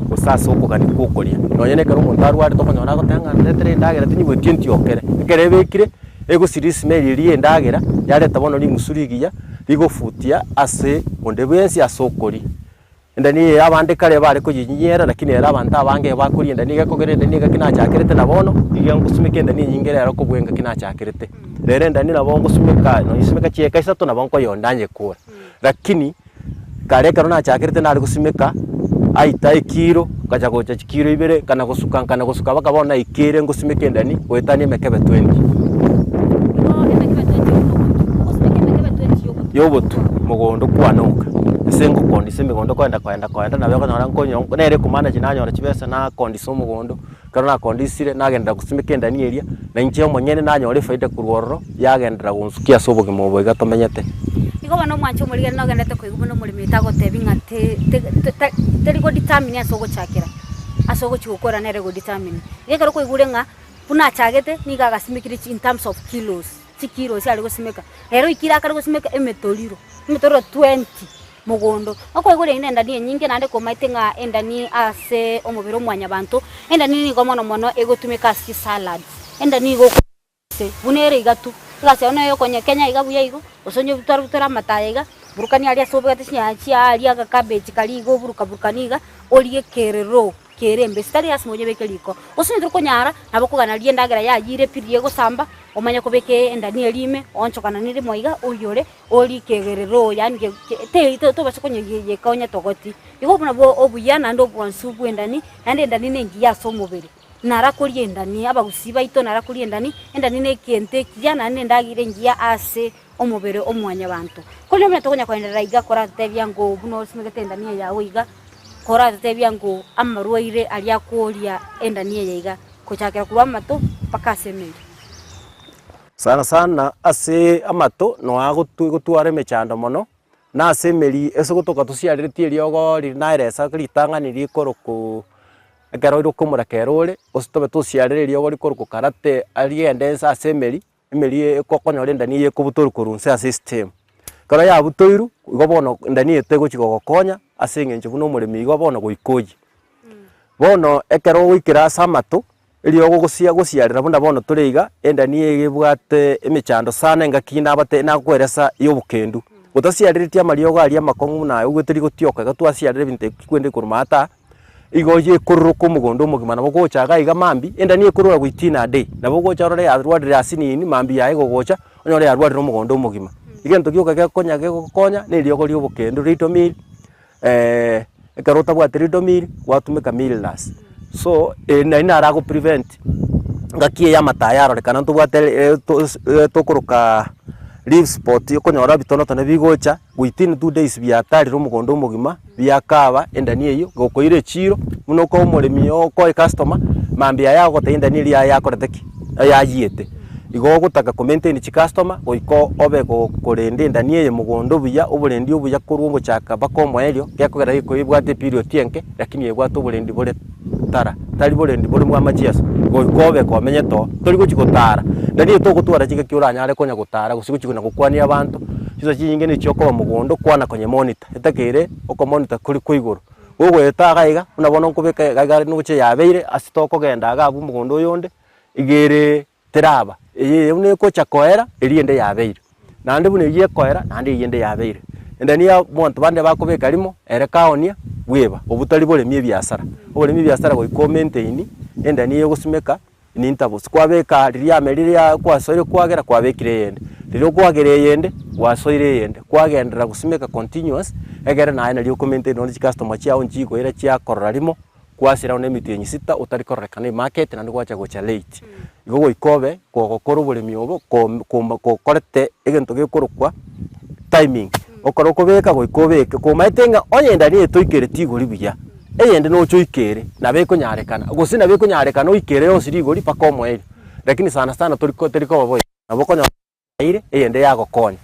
gose ase okogania kwa okoria. Nonye na ekero omonto arwarete okonyora agoteba ng'a ndetere endagera tinyigweti entiokere. Ekero ebekire, egosiria esimeri eria ya endagera, yareta bono rimusu rigiya, rigofutia ase onde bwensi ase okoria. Endani eye abande kare bare koyenyera lakini ere abanto abange bakoria endani iga ekogera endani engaki nachakerete na bono, nigo ngosumeka endani enyinge rero kobua engaki nachakerete. Rero endani nabo ngosumeka nonya chieka isato nabo nkoyonda nyekore, lakini. Kare ekero nachakerete nare gosimeka, aita ekiro, ngacha gocha chikiro ibere, nkana gosuka nkana gosuka mpaka bono naikire ngosimeka endani goetania emekebe twenty. Igo emekebe twenty oywo nogotu, ogosimeka emekebe twenty yogotu. Yogotu, mogondo kwanoka, ase ngokondisa emegondo koenda koenda koenda nabo okonyora nkonyo nere ekomanaji nanyora chibesa nakondisa omogondo, ekero nakondisire nagenderera gosimeka endani eria, na inche omonyene nanyora efaida korwa ororo, yagenderera gonsukia ase obogima obo iga tomenyete. Igo bono omwanche omorigani nogenderete koigwa buna omoremi oito agotebi ng'a te- te- te- teri go determine ase ogochakera, ase ogochia gokora nere go determine. Igo ekero kwaigure ng'a buna achagete nigo agasimekire chi in terms of kilos, chikilos are gosimeka, rero oikire akare gosimeka emetoriro, emetoriro twenty mogondo. Okwaigure ere endani enyinge naende komaete ng'a endani ase omobere o mwanyabanto, endani nigo mono mono egotumeka ase chisalads, endani nigo. Ase buna ere iga tu, egasi yao neye okonyekenya iga buya igo, gose onye butware butware amataya iga, burukania aria ase obwate chinyanya chiago aria agakabechi karia iga oburuka burukania iga, orie kerero kere embese tari lasima onyebeke riko. Gose onye torikonyara, nabo okogana riria endagera yayire pi riria egosamba, omanye kobeka endania eria ime, oonchokananie rimo iga, oiyore, orie kegerero yaani ke ke tei tobasa konyeyeka onyetogoti. Igo obwo nabwo obuya naende obwansu bwa endani, naende endani na engiya ase omobere. Nara koria endani, abagusii baito nara koria endani, endani negento ekiya naende nendagera engiya ase omobere o mwanyabanto. Korende buna tokonya koenderera iga koratotebia ng'o buna osimegete endani eye yago iga, koratotebia ng'o amarwaire aria akoria endani eye iga, gochakera korwa amato mpaka ase emeri. Sana sana ase amato no agotwe gotwara emechando mono, na ase emeri ase gotoka tosiareretie eriogo riria naeresa ritang'ani rikorokwa Ekero oire okomorakera ore, gose tobe tosiarere eriogo rikorokwa karate ariende inse ase emeri, emeri eye okonyora endani eye ekobutorwa korwa inse ase estem. Ekero yabutoirwe, igo bono endani eye tegochi gogokonya ase eng'encho buna omoremi igo bono goika oyie. Bono ekero ogoikera ase amato, eriogo gosia gosiarera buna bono tore iga, endani eye ebwate emechando sana engaki nabate nakoeresa ya obokendu. Gotasiareretie amariogo aria amakong'u buna aya oigwete rigotioka iga twasiarera ebinto ebi kwende korwa maate aa. Igo yekororoka omogondo omogima nabo ogocha iga iga mambia, enda nigo ekorora within a day, nabo ogocha orore yarwarire asinini mambia yaye gogocha, onyore yarwarire omogondo omogima. Egento gioka gekonya gegokonya na eriogo ria obokendu ridomil, ekero otabwati ridomil, gwatumeka milnus. So, eri nari naro ago prevent ngaki eye amataya arorekana ntobwate tokoroka. Leaf spot okonyora bitono-tono bigocha within 2 days biatarire omogondo omogima, biakaba endania eywo, gokoira echiro, buna okoa omoremi okoa ecustomer, mambia yaye agogotebia endania eria yaye yakorete ki? Yayiete. Igo ogotaka ko maintain chicustomer, goika obe gokorenda endania eye mogondo buya, oborendi obuya korwa ogochaka mpaka omoerio, gekogera geko ebwate eperiod enke, lakini ebwate oborendi bore tara, tari borendi bore bwa amachiaso, goika obe komenyete oo, tori gochi gotara. Naende togotwara chingaki oranyare konya gotara gose gochi konya gokwania abanto, chinsa chinyinge nigo chiokoba mogondo kwana konye monitor, etakeire okomonitor kore kwa igoro. Gogoeta iga iga, buna bono nkobeka iga iga noche yabeire ase tokogenda iga abwo mogondo oyonde, iga ere teraba, eye buna ekocha koera, eria ende yabeire. Naende buna eyio ekoera, naende eyio ende yabeire. Ende nigo abanto bande bakobeka rimo, ere kaonia, bweba, obwo tari boremi ebiasara. Oboremi ebiasara goika o maintain, ende nigo egosimeka in intervals, kwabeka riria riameri riria kwasoire kwagera kwabekire eyende, riria okwagera eyende, gwasoire eyende, kwagenderera gosimeka continuous, egere naye nario oko maintain nonye chicustomer chiago nchikoira chiakorora rimo. Kwasira buna emitienyi sita otari kororekana emarket naende gwacha gocha late. Igo goika obe kogokora oboremi obo kokorete egento gekorokwa timing. Okore okobeka goika obeke komaete ng'a onye endani eye toikereti igori buya, eyende noche oikere nabo ekonyarekana, gose nabo ekonyarekana oikere yonsi rigori mpaka omoerio. Lakini sana sana tori teri koba boigo, nabo okonyora. Eire eyende yagokonya.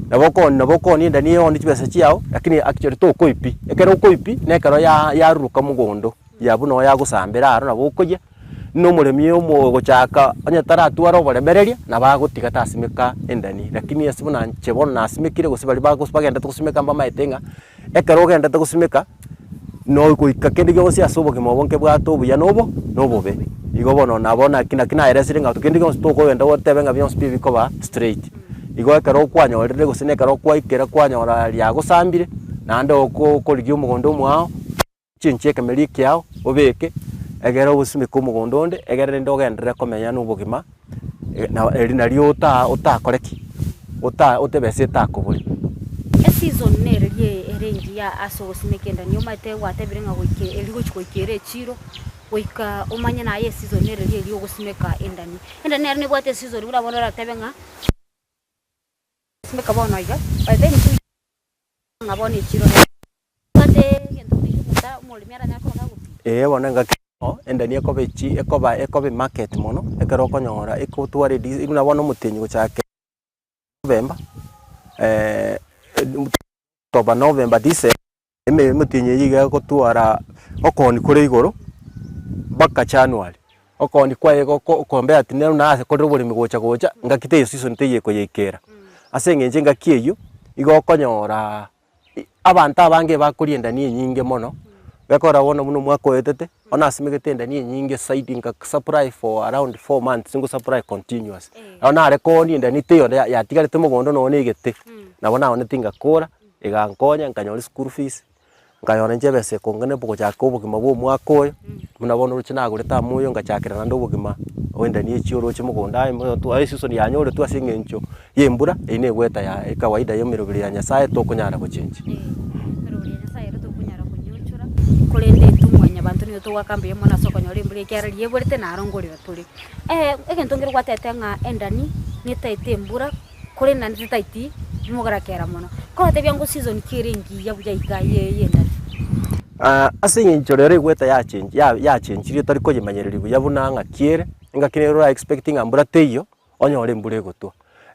Nabo okoonia nabo okoonia endani eye oonie chibesa chiago, lakini actually tokoyia pi, ekero okoyia pi, na ekero ya yaruruka mogondo, ya buna oyagosambera aro nabo okoyia, buna omoremi omo ogochaka onye taratwara oboremereria, nabo agotiga tasimeka endani. Lakini ase buna inche bono nasimekire gose baria bagos bagendete gosimeka mbamaete ng'a, ekero ogendete gosimeka, nogoika kende gionsi ase obogima obo nkebwate obuya na obo na obobe. Igo bono nabo naki naki naeresire ng'a kende gionsi tokogenda gotebe ng'a bionsi pi bikoba straight. Igo ekero kwanyorire gose na ekero kwaikera kwanyora riagosambire, naende oko okorigia omogondo omoao, ochenchie ekemeri ekiao, obeke, egere osimeke omogondo onde, egere rende ogenderere komenya na obogima na eri nario ota otakore ki? Ota otebese etakobore. Eseason nere rie ere engiya ase ogosimeka endani omanyete gwatebire ng'a goika eri gochi goika ere echiro, goika omanye naye eseason nere rie eria ogosimeka endani. Endani nero nebwate eseason buna bono oratebe ng'a simeka bono iga, by the time two ng'a bono echiro nere ebwate egento buna ekio omonto omoremi aranyare koba kagopima. Eeh bono engaki Bono endani ekoba echi ekoba ekoba emarket mono, ekero okonyora ekotwara edis buna bono omotienyi gochaka November October, November, December, eme emetienyi eyio iga egotwara okoonia kore igoro mpaka January. Okoonia kwaye goko okombea ati nero nase korire oboremi gocha gocha, ngaki teiyo season teiyo ekoyeikera. Ase eng'encho engaki eyio, igo okonyoraa Abanto abange bakoria endani enyinge mono, gekogera bono buna omwaka oetete, bono nasimegete endani enyinge zaidi nka supply for around 4 months ngo supply continuous. Nabo nare koonia endani teiyo ya yatigarete mogondo nonye na egete, nabo naoneti ngakora, egankonya nkanyora eschool fees, nkanyora inche ebesa ekong'ina gochaka obogima bwa omwaka oyo, buna bono oroche nagorete amo oyo ngachakera naende obogima bwa endani echio oroche mogondo aye eseason yanyoretwe ase eng'encho. Ya embura, eyio negweta ya ekawaida ya emeroberi ya Nyasaye tokonyara gochenchia. Emeroberi ya Nyasaye ero tokonyara konyeonchora, korende intwe mwanyabanto nigo togoaka mbuya mono ase okonyora embura ekiagera riria eborete naro ngorera tore. Egento nkere gwatebete ng'a endani netaete embura, korende naende tetaeti mogorakera mono. Korotebia ngo season ki ere engiya buya iga ye endani? Ase eng'encho rero egweta yachenchi ya yachenchirie tari koyemanyereria buya buna ng'aki ere, engaki nere ora expect ng'a mbura teiyo, onyore embura egotwa.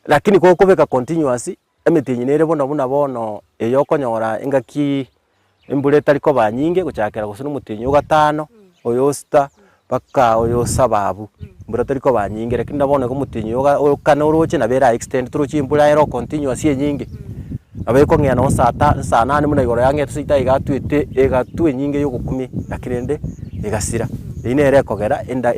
Lakini gokobeka continuous, emetienyi nere bono buna bono eye okonyora engaki embura etari koba nyinge gochakera gose na omotienyi o gatano, oyo o sita, mpaka oyo o saba abwo, mbura teri koba nyinge lakini na bono iga omotienyi oga o kane oroche nabo era extend toroche embura ere continuous enyinge, nabo ekong'ea nonye saa ta saa nane buna igoro yang'ete seito iga atwete egatwa enyinge ya ogokumia lakini rende egasira. Eywo nere ekogera enda.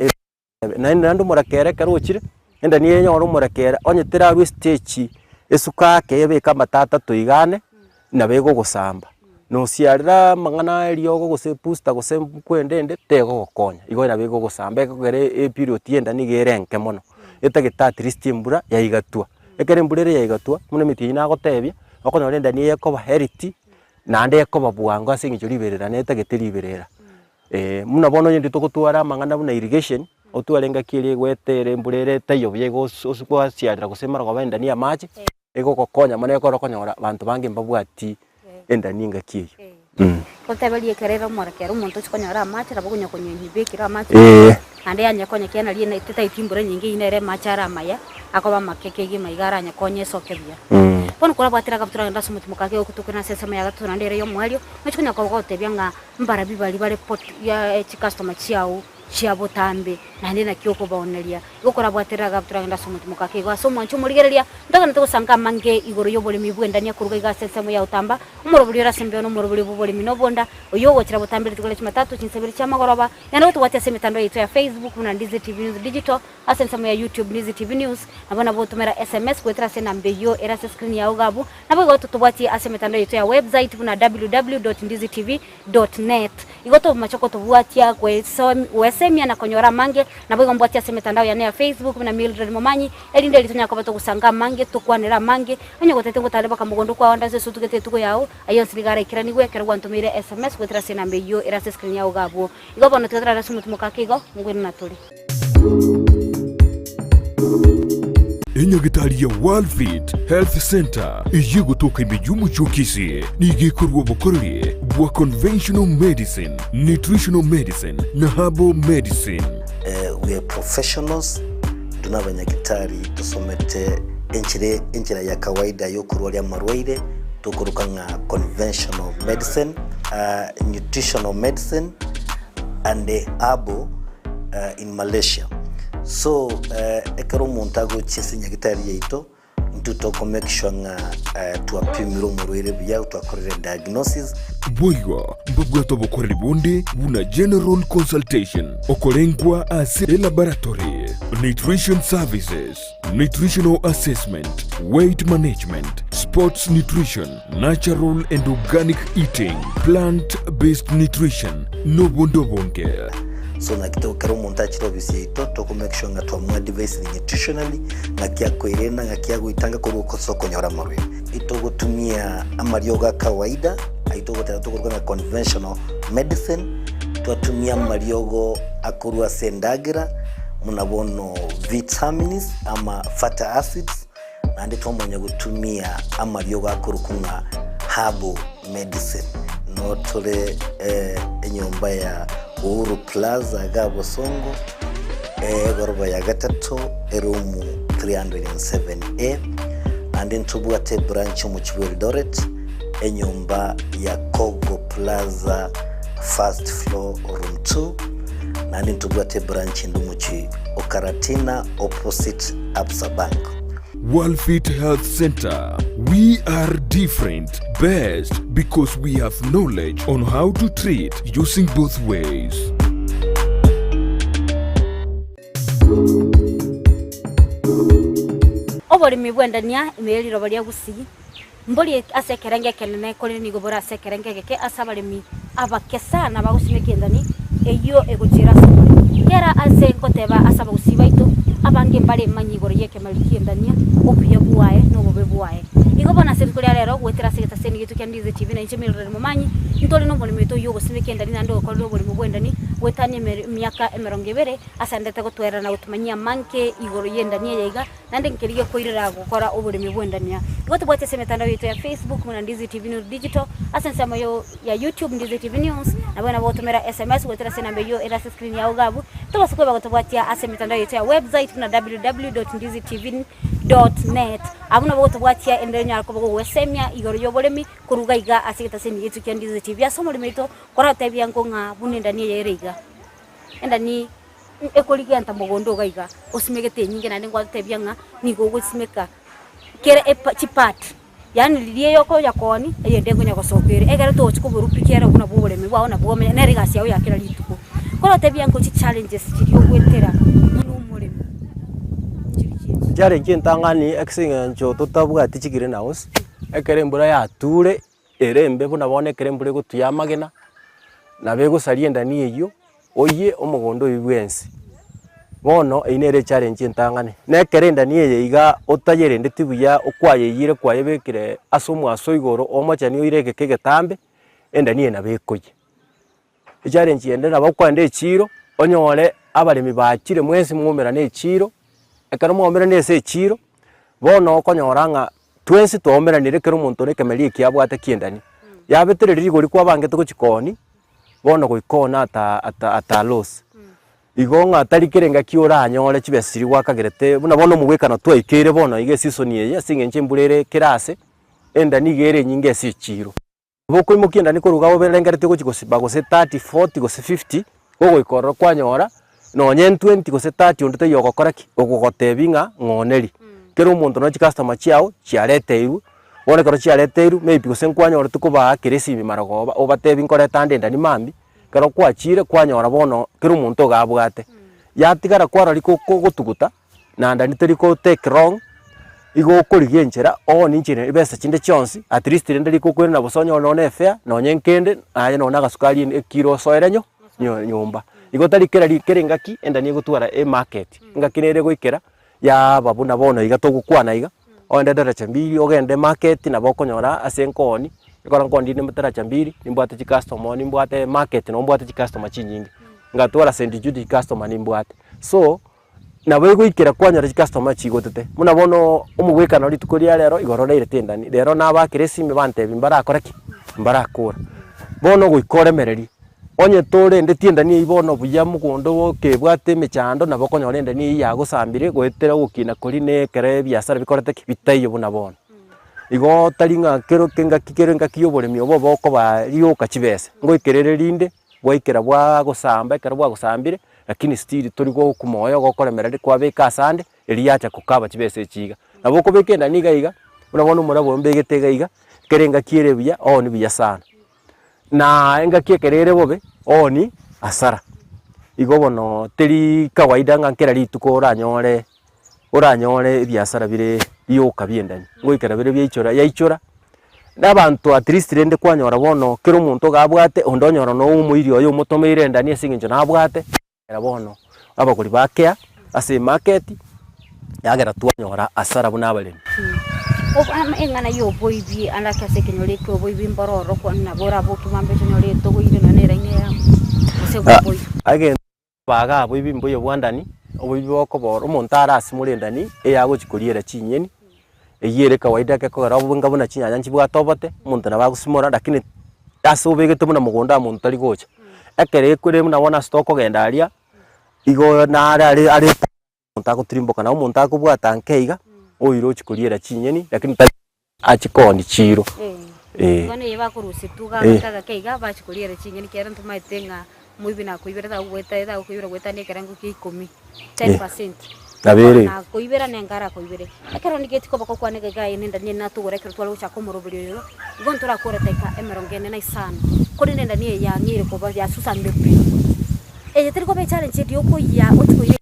Naende naende omorakera ekero ochire, enda nigo enyore omorakera onye terarwe estage esuka ake ebeke amato atato iga ane, nabo egogosamba. Nosiarera amang'ana eriogo gose ebooster gose nkwende ende, tegogokonya, igo nabo egogosamba ekogera eperiod ya enda nigo ere enke mono, etagete at least embura yaigatwa. Ekero embura ere yaigatwa, buna emetienyi nagotebia, okonyora enda nigo ekoba healthy, naende ekoba bwango ase eng'encho riberera netagete riberera. Buna bono onye togotwara amang'ana buna irrigation, otware engaki eria egoeta ere embura ere etaiyo buya igo ose ose kwasiarera gose marogoba endani ya amache. Egogokonya mono ekero okonyora abanto bange mbabwati endani engaki eyio. Goteberia ekero ere omorekere omonto ochi konyora amache nabo okonya konyebekera amache Eeh. naende yanyekonya ekiagera nario ene tetaeti embura enyinge eyio nere amache are amaya akoba amake kegima iga aranyekonye esoke buya. Bono korabwatire agabutora agende ase omotimoka ake gokotoka ase ensemo ya gatato naende ere ya omoerio, nochi konya koba gogotebia ng'a mbarabi baria bare pot ya chicustomer chiago chia botambe naende naki okobaoneria. Igo korabwaterere agabu toragende ase omotimoka ake igo ase omwancho omorigereria, ntogenete gosanka amange igoro y'oboremi bw'endania koruga iga ase ensemo ya otamba, omorobori ore ase embeo na omorobori bw'oboremi na obonda, oyio ogochera botambe rituko ria Jumatatu chinsa ibere chi'amagoroba, naende gotobwatia ase emetandao yaito ya Facebook buna Ndizi TV News Digital, ase ensemo ya YouTube Ndizi TV News, nabo nabo otomera SMS goetera ase enamba eyio ere ase screen yao iga abwo, Naboigo totobwatie ase emetandao yaito ya website buna www.ndizitv. Net. Igo tomache gotobwatia gwesemia na konyora amange, naboigo mbwatie ase emetandao yane ya Facebook buna Mildred Momanyi, erinde erio tonyare koba togosanga amange, tokwanere amange, onye gotete ngotare baka mogondo kwao ande ase osutugete etugo yao, ayio onsi nigo araikeranigwe ekero gwantomeire sms goetera ase enamba eyio ere ase escreen yao iga abwo. Igo bono tiga torare ase omotimoka ake igo, ngwino natore. Enyagitari ya Worldfit Health Centre eyio egotoka ime y'omochie o Kisii nigo ekorua obokoreri bwa conventional medicine, nutritional medicine na herbal medicine. We are professionals, intwe na abanyagitari tosomete enchera enchera ya kawaida ya okorwaria amarwaire tokoroka ng'a conventional medicine, nutritional medicine and herbal in Malaysia. So ekero omonto agochia ase nyagitari yaito, intwe toko make sure ng'a twapimire omorwaire buya, twakorire diagnosis. Boigo mbabwate obokoreri bonde buna general consultation, okorengwa ase elaboratory, nutrition services, nutritional assessment, weight management, sports nutrition, natural and organic eating, plant based nutrition, nobonde obonge. So naki to ekero omonto achire ofisi yaito toko make sure ng'a twamoadvisire nutritionally, ng'aki akoerenda, ng'aki agoitanga korwa ase okonyora amarwaire. Itogotumia amariogo a kawaida, ayio togoteba tokoruga ng'a conventional medicine, twatumia amariogo akorwa ase endagera, buna bono vitamins ama fatty acids, Naende twamanya gotumia amariogo akorokwa ng'a herbal medicine. Noo tore enyomba ya Uhuru Plaza iga Bosongo, egoroba ya gatato, eroom 307A. Naende ntobwate ebranch omochie bwa Eldoret, enyomba ya Kogo Plaza first floor room 2. Naende ntobwate ebranch ende omochie o Karatina opposite Absa Bank. Worldfit Health Center, we are different, best because we have knowledge on how to treat using both ways. Oboremi bw'endania ime ye riroba ria Gusii mbori ase ekerengo ekenene, korende nigo bore ase ekerengo egeke ase abaremi abake sana bagosimeka endani eyio egochiera ase oboremi. Kera ase ngoteba ase abagusii baito, abange mbare manye igoro y'ekemeri ki'endania, obuya bwaye na obobe bwaye. Igo bono ase rituko ria rero, goetera ase egetaseni giaito kia Ndizi TV na inche Mildred Momanyi, ntore nomoremi oito oyio ogosimeka endani naende ogokorera oboremi bw'endani goetania emiaka emerongo ebere, ase andete gotwerera na gotumanyia amange igoro y'endani eye iga, naende nkerigia koirera gokora oboremi bw'endania. Igo tobwate ase emetandao yaito ya Facebook buna Ndizi TV News Digital, ase ensemo yo ya YouTube Ndizi TV News, nabo nabo ogotomera SMS goetera ase enamba eyio ere ase screen yao iga abwo, tobasa kweba gotobwatia ase emetandao yaito ya website buna www.ndizitv.net. Abwo nabo ogotobwatia ende onyare koba gogwesemia igoro y'oboremi korwa iga iga ase egetaseni giaito kia Ndizi TV. Ase omoremi oito korotebia nko ng'a buna endani eye ere iga. Endani ekorigenta mogondo iga iga, osimegete enyinge naende ngwatotebia ng'a nigo ogosimeka kera epa chipart, yaani riria eyokonya koonia, eyende ekonya gosoka ere, ekero togochi koborwa pi kera buna bwa oboremi bwao nabwo omenya nere egasi yago ya kera rituko. Korotebia nko chichallenges chiria ogoetera buna omoremi nchiri chiachi. Challenge entang'ani ase eng'encho totabwati chigreenhouse, ekero embura yature. Ere embe buna bono ekero embura egotuya amagena, nabo egosaria endani eyio, oyie omogondo oyio bwensi. Bono eyio nere echallenge entang'ani. Na ekero endani eye iga otayerendeti buya okwayeyire kwayebekire ase omwaso igoro omochani oire egeka egetambe, endani eye nabo ekoyia. Echallenge ende nabo okogenda echiro, onyore abaremi bachire mwensi mwaumerane echiro, ekero mwaumerane ase echiro, bono okonyora ng'a. Twensi twaomeranire ekero omonto ore ekemeri eki abwate ki'endani, yabetereria rigori kwabangete gochia koonia, bono goika one ata ata ata loss. Igo ng'a tari kera engaki oranyore chibesa chiria gwakagerete, buna bono omogwekano twaikeire bono iga eseason eye ase eng'encho embura ere kera ase, endani iga ere enyinge ase echiro. Nabo okoimokia endani korwa iga oberengeretie gochia gosiba gose thirty, forty gose fifty, gogoika ororo kwanyora nonye twenty gose thirty onde taiyo ogokora ki? Ogogotebia ng'a ng'oneri. Kera omonto nonye chicustomer chiago chiareteirwe, bono ekero chiareteirwe maybe gose nkwanyorete kobaakera esimi marogoba obatebi nkoreta ande endani mambia, ekero kwachire kwanyora bono kera omonto iga abwate. Yatigara kwarora riko kogotuguta. Naende teri ko take long, igo okorigia enchera ooni enchera ebesa chinde chionsi at least rende rikokoirana bosa onyore nonye na efare nonye nkende naye nonye na agasukari ekiro osoere nyo nyo nyomba. Igo tari kera ri kera engaki endani egotwara emarket, engaki nere egoikera yaaba buna bono iga togokwana iga, ogende daraja mbili ogende emarket nabo okonyora ase nkooni, ekero nkooni rinde daraja mbili nimbwate chicustomer nimbwate emarket nabo mbwate chicustomer chinyinge, ngatwara St Jude chicustomer nimbwate. So. Nabo egoikera kwanyora chicustomer chigotete, buna bono omogwekano rituko ria rero igoro rairete endani, rero nabakera esimi bantebia mbarakore ki? Mbarakora. Bono goika oremererie, onye torendeti endani eywo bono buya mogondo okebwate emechando nabo okonyora endani eywo yagosambire goetera ogokina koria na ekero ebiasara bikorete ki? Bitaiyo buna bono. Igo tari ng'a kero kengaki kero engaki ya oboremi obo bokoba rioka chibesa, ngoikerere rinde. Gwaikera bwagosamba, ekero bwagosambire, lakini still tori gokwa moyo gokoremereria kwabeka asande, erio yacha kokaba chibesa echi iga. Nabo okobeka endani iga iga, buna bono omorabwo oyo mbegete iga iga, ekero engaki ere buya, oonie buya sana. Na engaki ekero ere bobe, oonie hasara. Igo bono teri kawaida ng'a kera rituko oranyore oranyore ebiasara bire bioka bia endani, ngoikera bire biaichora yaichora. Na abanto at least rende kwanyora bono kera omonto iga abwate, onde onyora na omoiri oye omotomeire endani ase eng'encho nabwate, ekero bono abagori bakea ase emarket, yagera twanyora hasara buna abaremi. Eng'ana ya oboibi ande ake ase ekenyoro eke oboibi mboro ororo kwane nabo oraboke mambia onyore etogoire nonya na eraini eyemo gose boiyo. Egento Baga aboibi mbuya obwandani, oboibi bokobora omonto arasimore endani eye agochi koriera chinyeni, eyio ere kawaida gekogera obonga buna chinyanya nchibwate obote, omonto nabo agosimora lakini ase obegete buna mogondo aa monto tari gocha. Ekero ekure buna bono ase tokogenda aria, igo nare are are omonto agotirimboka nabo omonto akobwata nke iga, oira ochia koriera chinyeni lakini tari achie koonia chiiro, eh. Bono eye bakorusia tuga Eh. agake agake iga bachia koriera chinyeni ekiagera ntomaete ng'a moibi nakoibera tagoeta tagokoibera goetania ekerengo kia ikomi, ten percent. Nabo ere igo. Nakoibera nenge arakoibere. Ekero ndigeti koboko kwane iga iga aye nenda niye natogora ekero tware gochaka omoroberi oyo iga, igo ntorakore dakika emerongo ene na isano, korende enda niye yang'eire koba yasusanire pi. Eye teri koba echallenge eria okoyia ochie koyia.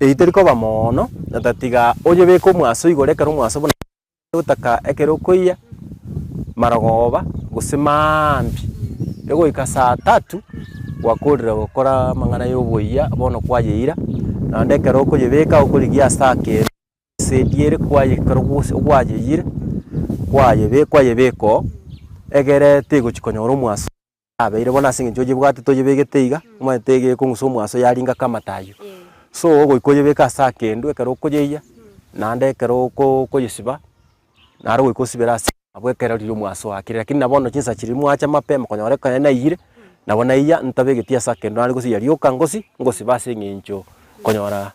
Eyio teri koba moono, otatiga oyebeke omwaso igoro ekero omwaso buna otaka ekero okoiyia marogoba gose maambia, egoika saa tatu gwakorire gokora amang'ana ya oboiyia bono kwayeira, naende ekero okoyebeka okorigia ase akendo ase ediere kwaye ekero gose gwayeyire kwayebe kwayebeka oo, egere tegochi konyora omwaso. Abeire bono ase eng'encho oyebwate toyebegete iga, omanyete iga ekong'usa omwaso yaringa kamata aywo. So goika oyebeke ase akendu ekero okoyeiya, naende ekero oko okoyesiba, naro goika osibere ase abwo ekero riria omwaso oakire. Lakini na bono chinsa chiria mwacha mapema konyora ekero naiyire, nabo naiya ntabegeti ase akendu nare gosiya rioka ngosi, ngosiba ase eng'encho konyora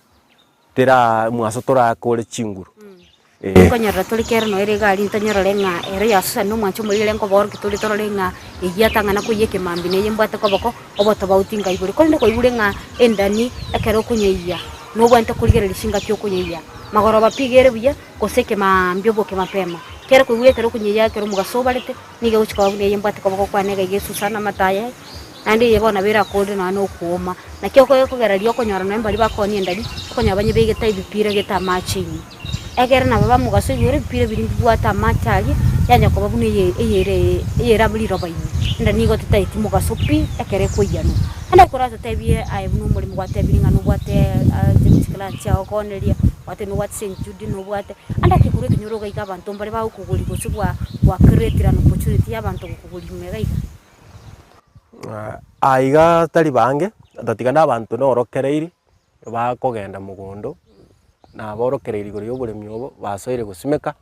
tera omwaso torakore chinguru. Eh. Nkonyorora tore kero noyo ere egari ntonyorore ng'a ero ya Susan na omwancho omoria ere nkoboorokia tore torore ng'a eyio atang'ana koiyia ekemambia na eye mbwate koboko, obotobauti ngai bore. Korende kwaigure ng'a endani ekero okonyeyia nobwenerete korigereria chingaki okonyeyia, magoroba pi iga ere buya gose ekemaambia oboke mapema. Kero kwaigure ekero okonyeyia ekero omogaso obarete, nigo egochia koba buna eye mbwate koboko kwane iga iga esusa na amato aye, naende eye bono nabo erakorire nonya na okooma. Naki okogera riria okonyora nonya mbaria bakoonia endani, okonyora banyebegete ebipira gete amache ime. Ekero nabo bamogaso igoro ebipira biria mbibwate amache aria, yanya koba buna eye eyere eyere amo riroba ime. Ende nigo tetaeti mogaso pi ekero ekoiyanwa. Naende ekero oratotebie aye buna omoremi gwatebire ng'a nobwate chiclan chiago okooneria, gwatebire nobwate St Jude nobwate, ande ake korwa ekenyoro iga iga abanto mbare bagokogoria gose gwa gwa creatire an opportunity ya abanto gokogoria ime iga iga. Aiga tari bange, otatiga na abanto norokereiri. Bakogenda mogondo, naborokereiri igoro ya oboremi obo, basoire gosimeka.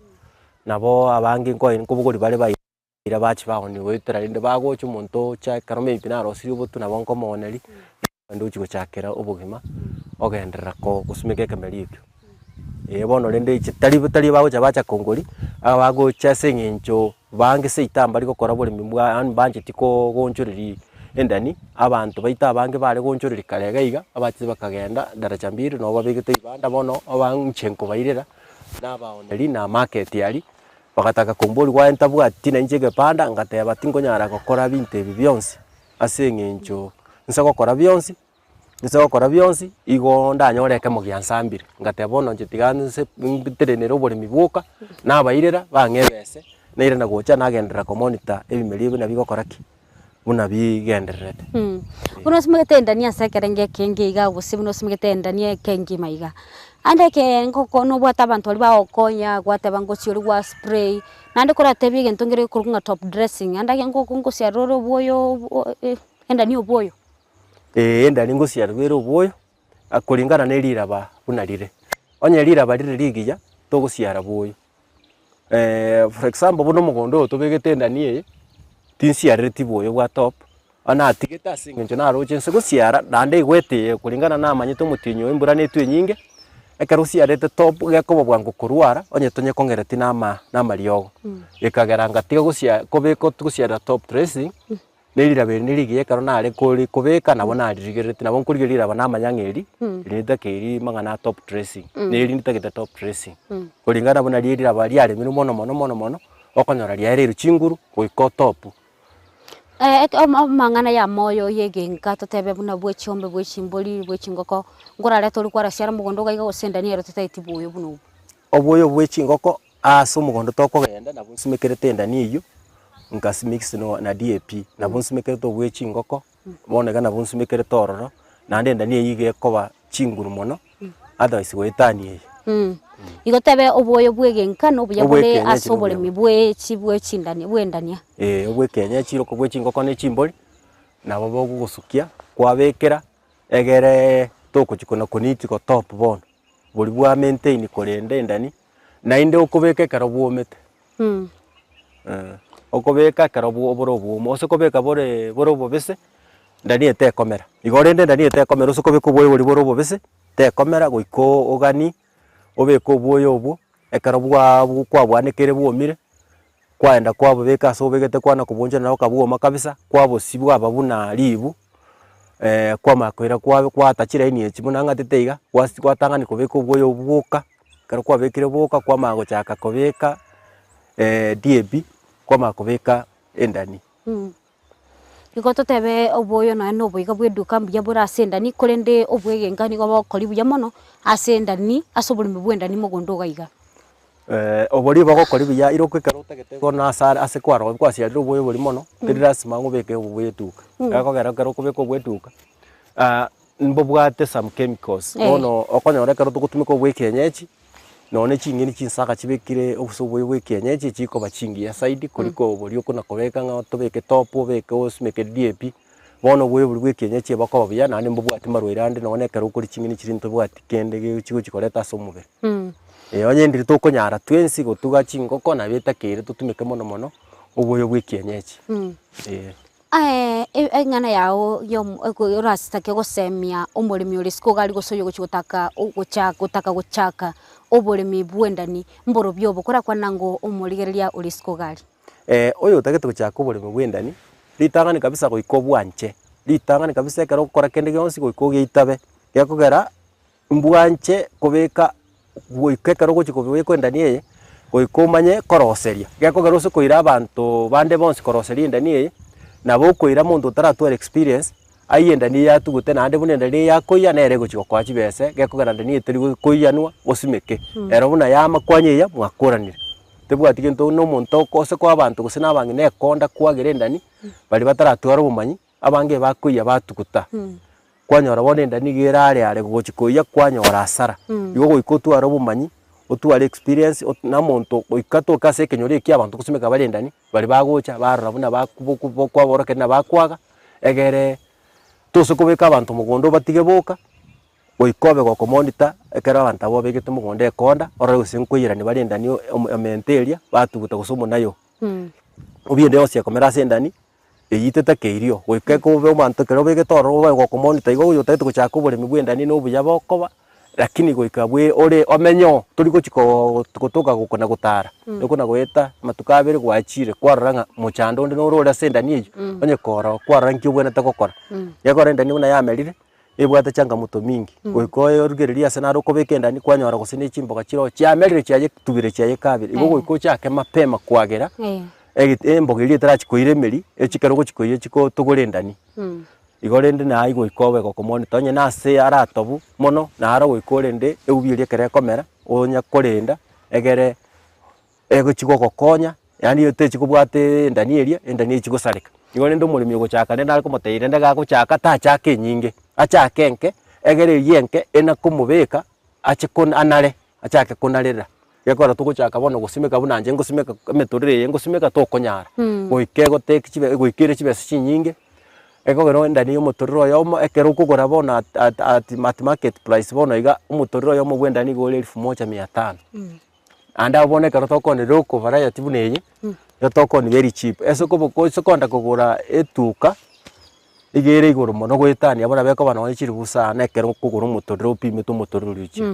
Nabo abange nkoe nkobogoria bare baira bachia baonia goetera rende bagocha omonto ocha ekero maybe narosirie obotu nabo nkomooneria, naende ochia gochakera obogima, ogenderera ko gosimeka ekemeri ekio. Eh bono rende inche tari tari bagocha bacha kongoria, abagocha ase eng'encho bange seito mbari gokora oboremi bwa yaani mbancheti ko goonchoreria endani, abanto baito abange bare goonchoreria kare iga iga, abachete bakagenda daraja mbili nabo babegete vibanda bono, oba inche nkobairera, nabaoneria na market aria, bagataka komboria gwaye ntabwati na inche egebanda, ngateba tinkonyara gokora binto ebi bionsi, ase eng'encho nse gokora bionsi. Inse gokora bionsi, igo ndanyore ekemo giansambire, ngateba bono inche tiga nse ntenenere oboremi bwoka, nabairera bang'e ebese, nairana gocha nagenderera komonitor ebimeri ebi buna bigokora ki? Buna bigendererete. Buna osimegete endani ase ekerengo ekenge iga gose buna osimegete endani ekengima iga, ande ekee ngoko nobwate abanto baria bagokonya gwateba ngochia oria gwa spray, naende koratebie egento nkere gekorokwa ng'a top dressing, ande ake ngoko ngosiarera ore obwoyo endani obwoyo. Ee endani ngosiarerwa ere obwoyo, kulingana ne riraba buna rire. Onye riraba rire rigiya, togosiara bwoyo. For example buna omogondo oyo tobegete endani eye, tinsiarereti bwoyo bwa top, bono natigete ase eng'encho naroche nse gosiara, naende igwete eye kulingana namanyete omotienyi oyo embura netwe enyinge, ekero osiarete top gekoba bwango korwara, onye tonyekong'ereti na ama na amariogo. Gekagera ngatiga gosia kobeka gosiarera top dressing. Ne riraba eri nerigiya ekero nare kori kobeka nabo naririgerereti nabo nkorigereria riraba namanya ng'a eri, eri nitakeiri mang'ana a top dressing, na eri nitagete top dressing. Koringana buna rie riraba riaremirwe mono mono mono mono, okonyora riaereirwe chinguru goika otopu. Amang'ana ya moyo ya egenka totebe buna bwe chiombe, bwe chimbori, bwe chingoko, nkorarete oria kwarasiara mogondo iga iga gose endani ero totageti bwoyo buna obwo. Obwoyo bwe chingoko Ase omogondo tokogenda nabo nsimekerete endani eyio, nkasimix no na DAP, nabo nsimekerete obwe chingoko, bono iga nabo nsimekerete ororo, naende endani eyio iga ekoba chinguru mono, otherwise goetania eye. Igo tebe obwoyo bwa egenka na obuya Obwa bore ekienyeji ase na obuya oboremi bwe chi bwe chindani bwa endania. Eeh obwa ekienyeji oko bwe chingoko na echimbori, nabo bogogosukia kwabekera, egere togochi kona koniti gotop bono. Boria bwa maintain korenda endani, naende okobeka ekero bwomete, okobeka ekero bwo bore obwomo, ase kobeka bore bore obobese, ndani eye tekomera. Igo rende endani eye tekomera ase kobeka obwoyo boria bore obobese, tekomera goika oganie, obeke obwoyo obwo, ekero bwa kwabwanekire bwomire, kwaenda kwabobeka ase obegete kwana kobwochorana bokabwoma kabisa, kwabosia bwaba buna ribu, kwamanya koira kwa kwaata chilaini echi buna ng'atete iga, gwasi gwatang'ani kobeka obwoyo obwo bwoka, ekero kwabekire bwoka kwamanya gochaka kobeka DAP, kwamanya kobeka endani. Igo totebe obwoyo nonya na oboiga bwa eduka mbuya bore ase endani, korende obwegenka nigo bogokori buya mono ase endani, ase oboremi bwa endani mogondo iga iga. Oboria bogokori buya ire ekero otagete bono ase are ase kwarora kwasiarire obwoyo boria mono, teri lasima ng'a obeke obo bwa eduka, gekogera ekero okobeka obwa eduka, mbobwate some chemicals, bono okonyora ekero togotumeka obwa ekienyeji, Nonya ne ching'eni chinsaga chibekire ase oboyo bwa ekienyeji chikoba chingiya zaidi kuliko boria okona kobeka ng'a otobeke top obeke osimeke DAP, bono oboyo boria bwa ekienyeji bokoba buya naende mbobwati marwaire ande nonya na ekero okoria ching'eni chiria ntobwati kende gegochi koreta ase omobere. Onye ndiri tokonyara twensi gotuga chingoko nabo etakeire totumeke mono mono oboyo bwa ekienyeji, eh. Eng'ana yao yomo orasitake gosemia omoremi ore isiko iga aria gose oyogochia gotaka ogochaka gotaka gochaka oboremi bw'endani, mborobio obo korakwane ng'o omorigereria ore isiko iga aria. Oyotagete gochaka oboremi bw'endani, ritang'ani kabisa goika obwanche, ritang'ani kabisa ekero ogokora kende gionsi goika ogeitabe, gekogera Mbwanche kobeka goika ekero ogochia kobeka endani eye, goika omanye koroseria. Gekogera ase koira abanto bande bonsi koroseria endani eye, nabo okoira monto otaratwara experience, aiye endani eye atugute naende buna endani eye akoiya nere egochia gokoa chibese, gekogera endani eye teri koiyanwa osimeke. Ero buna yama kwanyeiya mwakoranire. Tebwati gento na omonto ose koa abanto gose na abang'ina ekonda kwagera endani, baria bataratwara obomanyi, Abange bakoiyia batuguta, kwanyora bono enda nigo ere are are gochia koiyia kwanyora hasara. Igo goika otware obomanyi, otware experience ot na omonto goika toke ase ekenyoro ekia abanto gosimeka bare endani, baria bagocha barora buna baku kwaborokereria na bakwaga, egere tose kobeka abanto mogondo obatige boka. Goika obe gokomonita ekero abanto abwo babegete mogondo ekonda, orore gose nkoirania bare endani emento eria, batuguta gose omonayo. Obiende yonsi ekomera ase endani, eyio tetakeiri oo, goika ekobe omonto ekero obegete ororo obe gokomonita igo oyo otagete gochaka oboremi bwa endani na obuya bokoba, lakini goika bwe ore omenye oo, tori gochi koo gotoka gokona gotara, okona goeta amatuko abere gwachire kwarora ng'a mochando onde noro ore ase endani eyio, onye koroo kwarora nki obwenerete gokora. Gekogera endani buna yamerire, ebwate changamoto mingi, goika oerugererie ase naro okobeka endani kwanyora gose ne chimboga chire oo chiamerire chiayetubire chiayekabire, igo goika ochake mapema kwagera, egete emboga eria etarachi koira emeri, echi ekero ogochi koiywa chikotogora endani. Igo rende naye goika obe gokomonitor, onye na ase aratobu mono, naro goika orende eubi eria ekero ekomera, onya korenda egere egochi gogokonya, yaani otechi kobwata endani eria, endani echi gosareka. Igo rende omoremi ogochaka rende nare komotebia rende gagochaka tachaka enyinge, achake enke, egere eria enke ena komobeka ache kona anare, achake konarera. Gekogera togochaka bono gosimeka buna inche ngosimeka emetorero eye ngosimeka tokonyara, goika egotake chibe goika ere chibesa chinyinge, ekogera endani ya omotorero oyomo ekero okogora bono at at at at market price bono iga, omotorero oyomo bwa endani nigo ore elfu moja mia tano. Naende abwo bono ekero tokooni local variety buna eye, nigo tokooni very cheap. Ase okobo ase okoenda kogora etuka, iga ere igoro mono goetania buna bekoba nonye chiribu sana ekero okogora omotorero opimete omotorero oria ochire.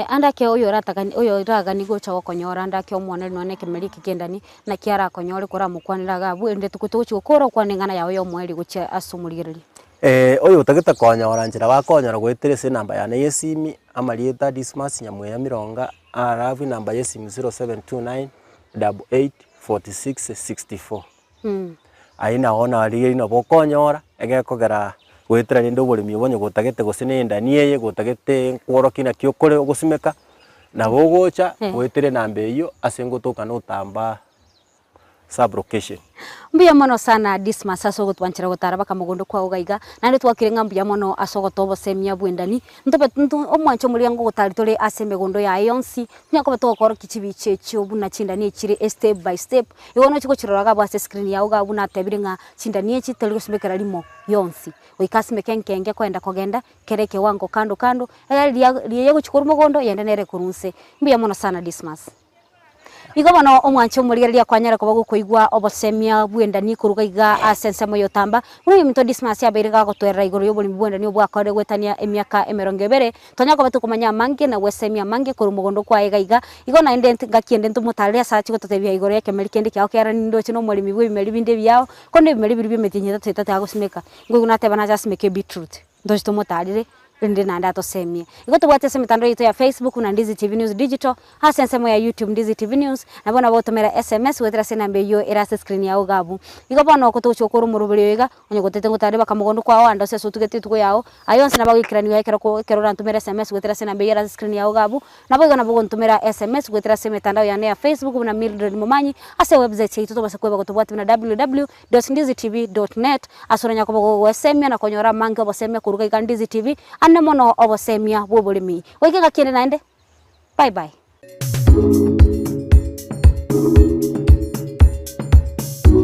Ande ake oyo oratagani oyo oragani gocha gokonyora ande ake omwoneri nonye na ekemeri eke ki'endani, naki arakonyore koramokwanere iga abwo erinde togochi gokora okwane eng'ana yago ya omoerio gochia ase omorigereria. Oyo otagete konyora nchera bakonyora goetera ase enamba yane ya esimi, amarieta Dismas Nyamweya Mironga, alafu enamba ya esimi 0729 88 46 64. Ayio nabo narigereria nabo okonyora, egekogera goetera rende oboremi obo onye gotagete gose na endani eye, gotagete nkworokia naki okore ogosimeka, nabo ogocha goetera enamba eyio ase ngotoka notambaa sub location. Mbuya mono sana Dismas ase ogotwanchera gotara baka mogondo kwao iga iga, naende twakire ng'a mbuya mono ase ogotoa obosemia bw'endani, ntobe nto omwancho omoria ngogotari tore ase emegondo yaye yonsi, tonya koba togokorokia chibicha echio buna chindani echire estep by step, igo nochi gochirora iga abwo ase escreen yago iga buna atebire ng'a chindani echi tori gosimekera rimo yonsi, goika asimeke nkenge koenda kogenda, kera ekewango kando kando, egere riria riria egochi korwa mogondo eyende nere ekorwa nse. Mbuya mono sana Dismas. Igo bono omwanche omorigereria kwanyare koba gokoigwa obosemia bw'endani koruga iga ase ensemo y'otamba, buna oyominto Dismas abeire gagotwerera igoro y'oboremi bw'endani obwakorire goetania emiaka emerongo ebere, twanyare koba tokomanya amange na gwesemia amange korwa mogondo kwaye iga iga. Igo naende ngaki ende ntomotarere ase ache gototebia igoro y'ekemeri kende kiao kera nindoche nomoremi bw'ebimeri binde ebiao, korende ebimeri biria bi'emetienyi etato etato agosimeka, nkoigwa nateba nache asimeke ebeetroot. Ntoche tomotarere, rende naende atosemie. Igo tobwate ase emetandao yaito ya Facebook buna Ndizi TV News Digital, ase ensemo ya YouTube Ndizi TV News, nabo nabo otomera SMS goetera ase enamba eyio ere ase escreen yao iga abwo. Igo bono oko togochia gokora omoroberi oyo iga, onye gotete ngotare baka mogondo kwao ande ase ase otugete etugo yao, aye onsi nabo agoikeranigwa ekero ko ekero orantomere SMS goetera ase enamba eyio ere ase escreen yao iga abwo, nabo igo nabo ogontomera SMS goetera ase emetandao yane ya Facebook buna Mildred Momanyi, ase ewebsite yaito tobasa kweba gotobwatia buna www. Ndizitv dot net, ase oranyare koba gogoesemia na konyora amange obosemia koruga iga Ndizi TV, ande mono obosemia bw'oboremi. Goika engaki ende naende, bye bye.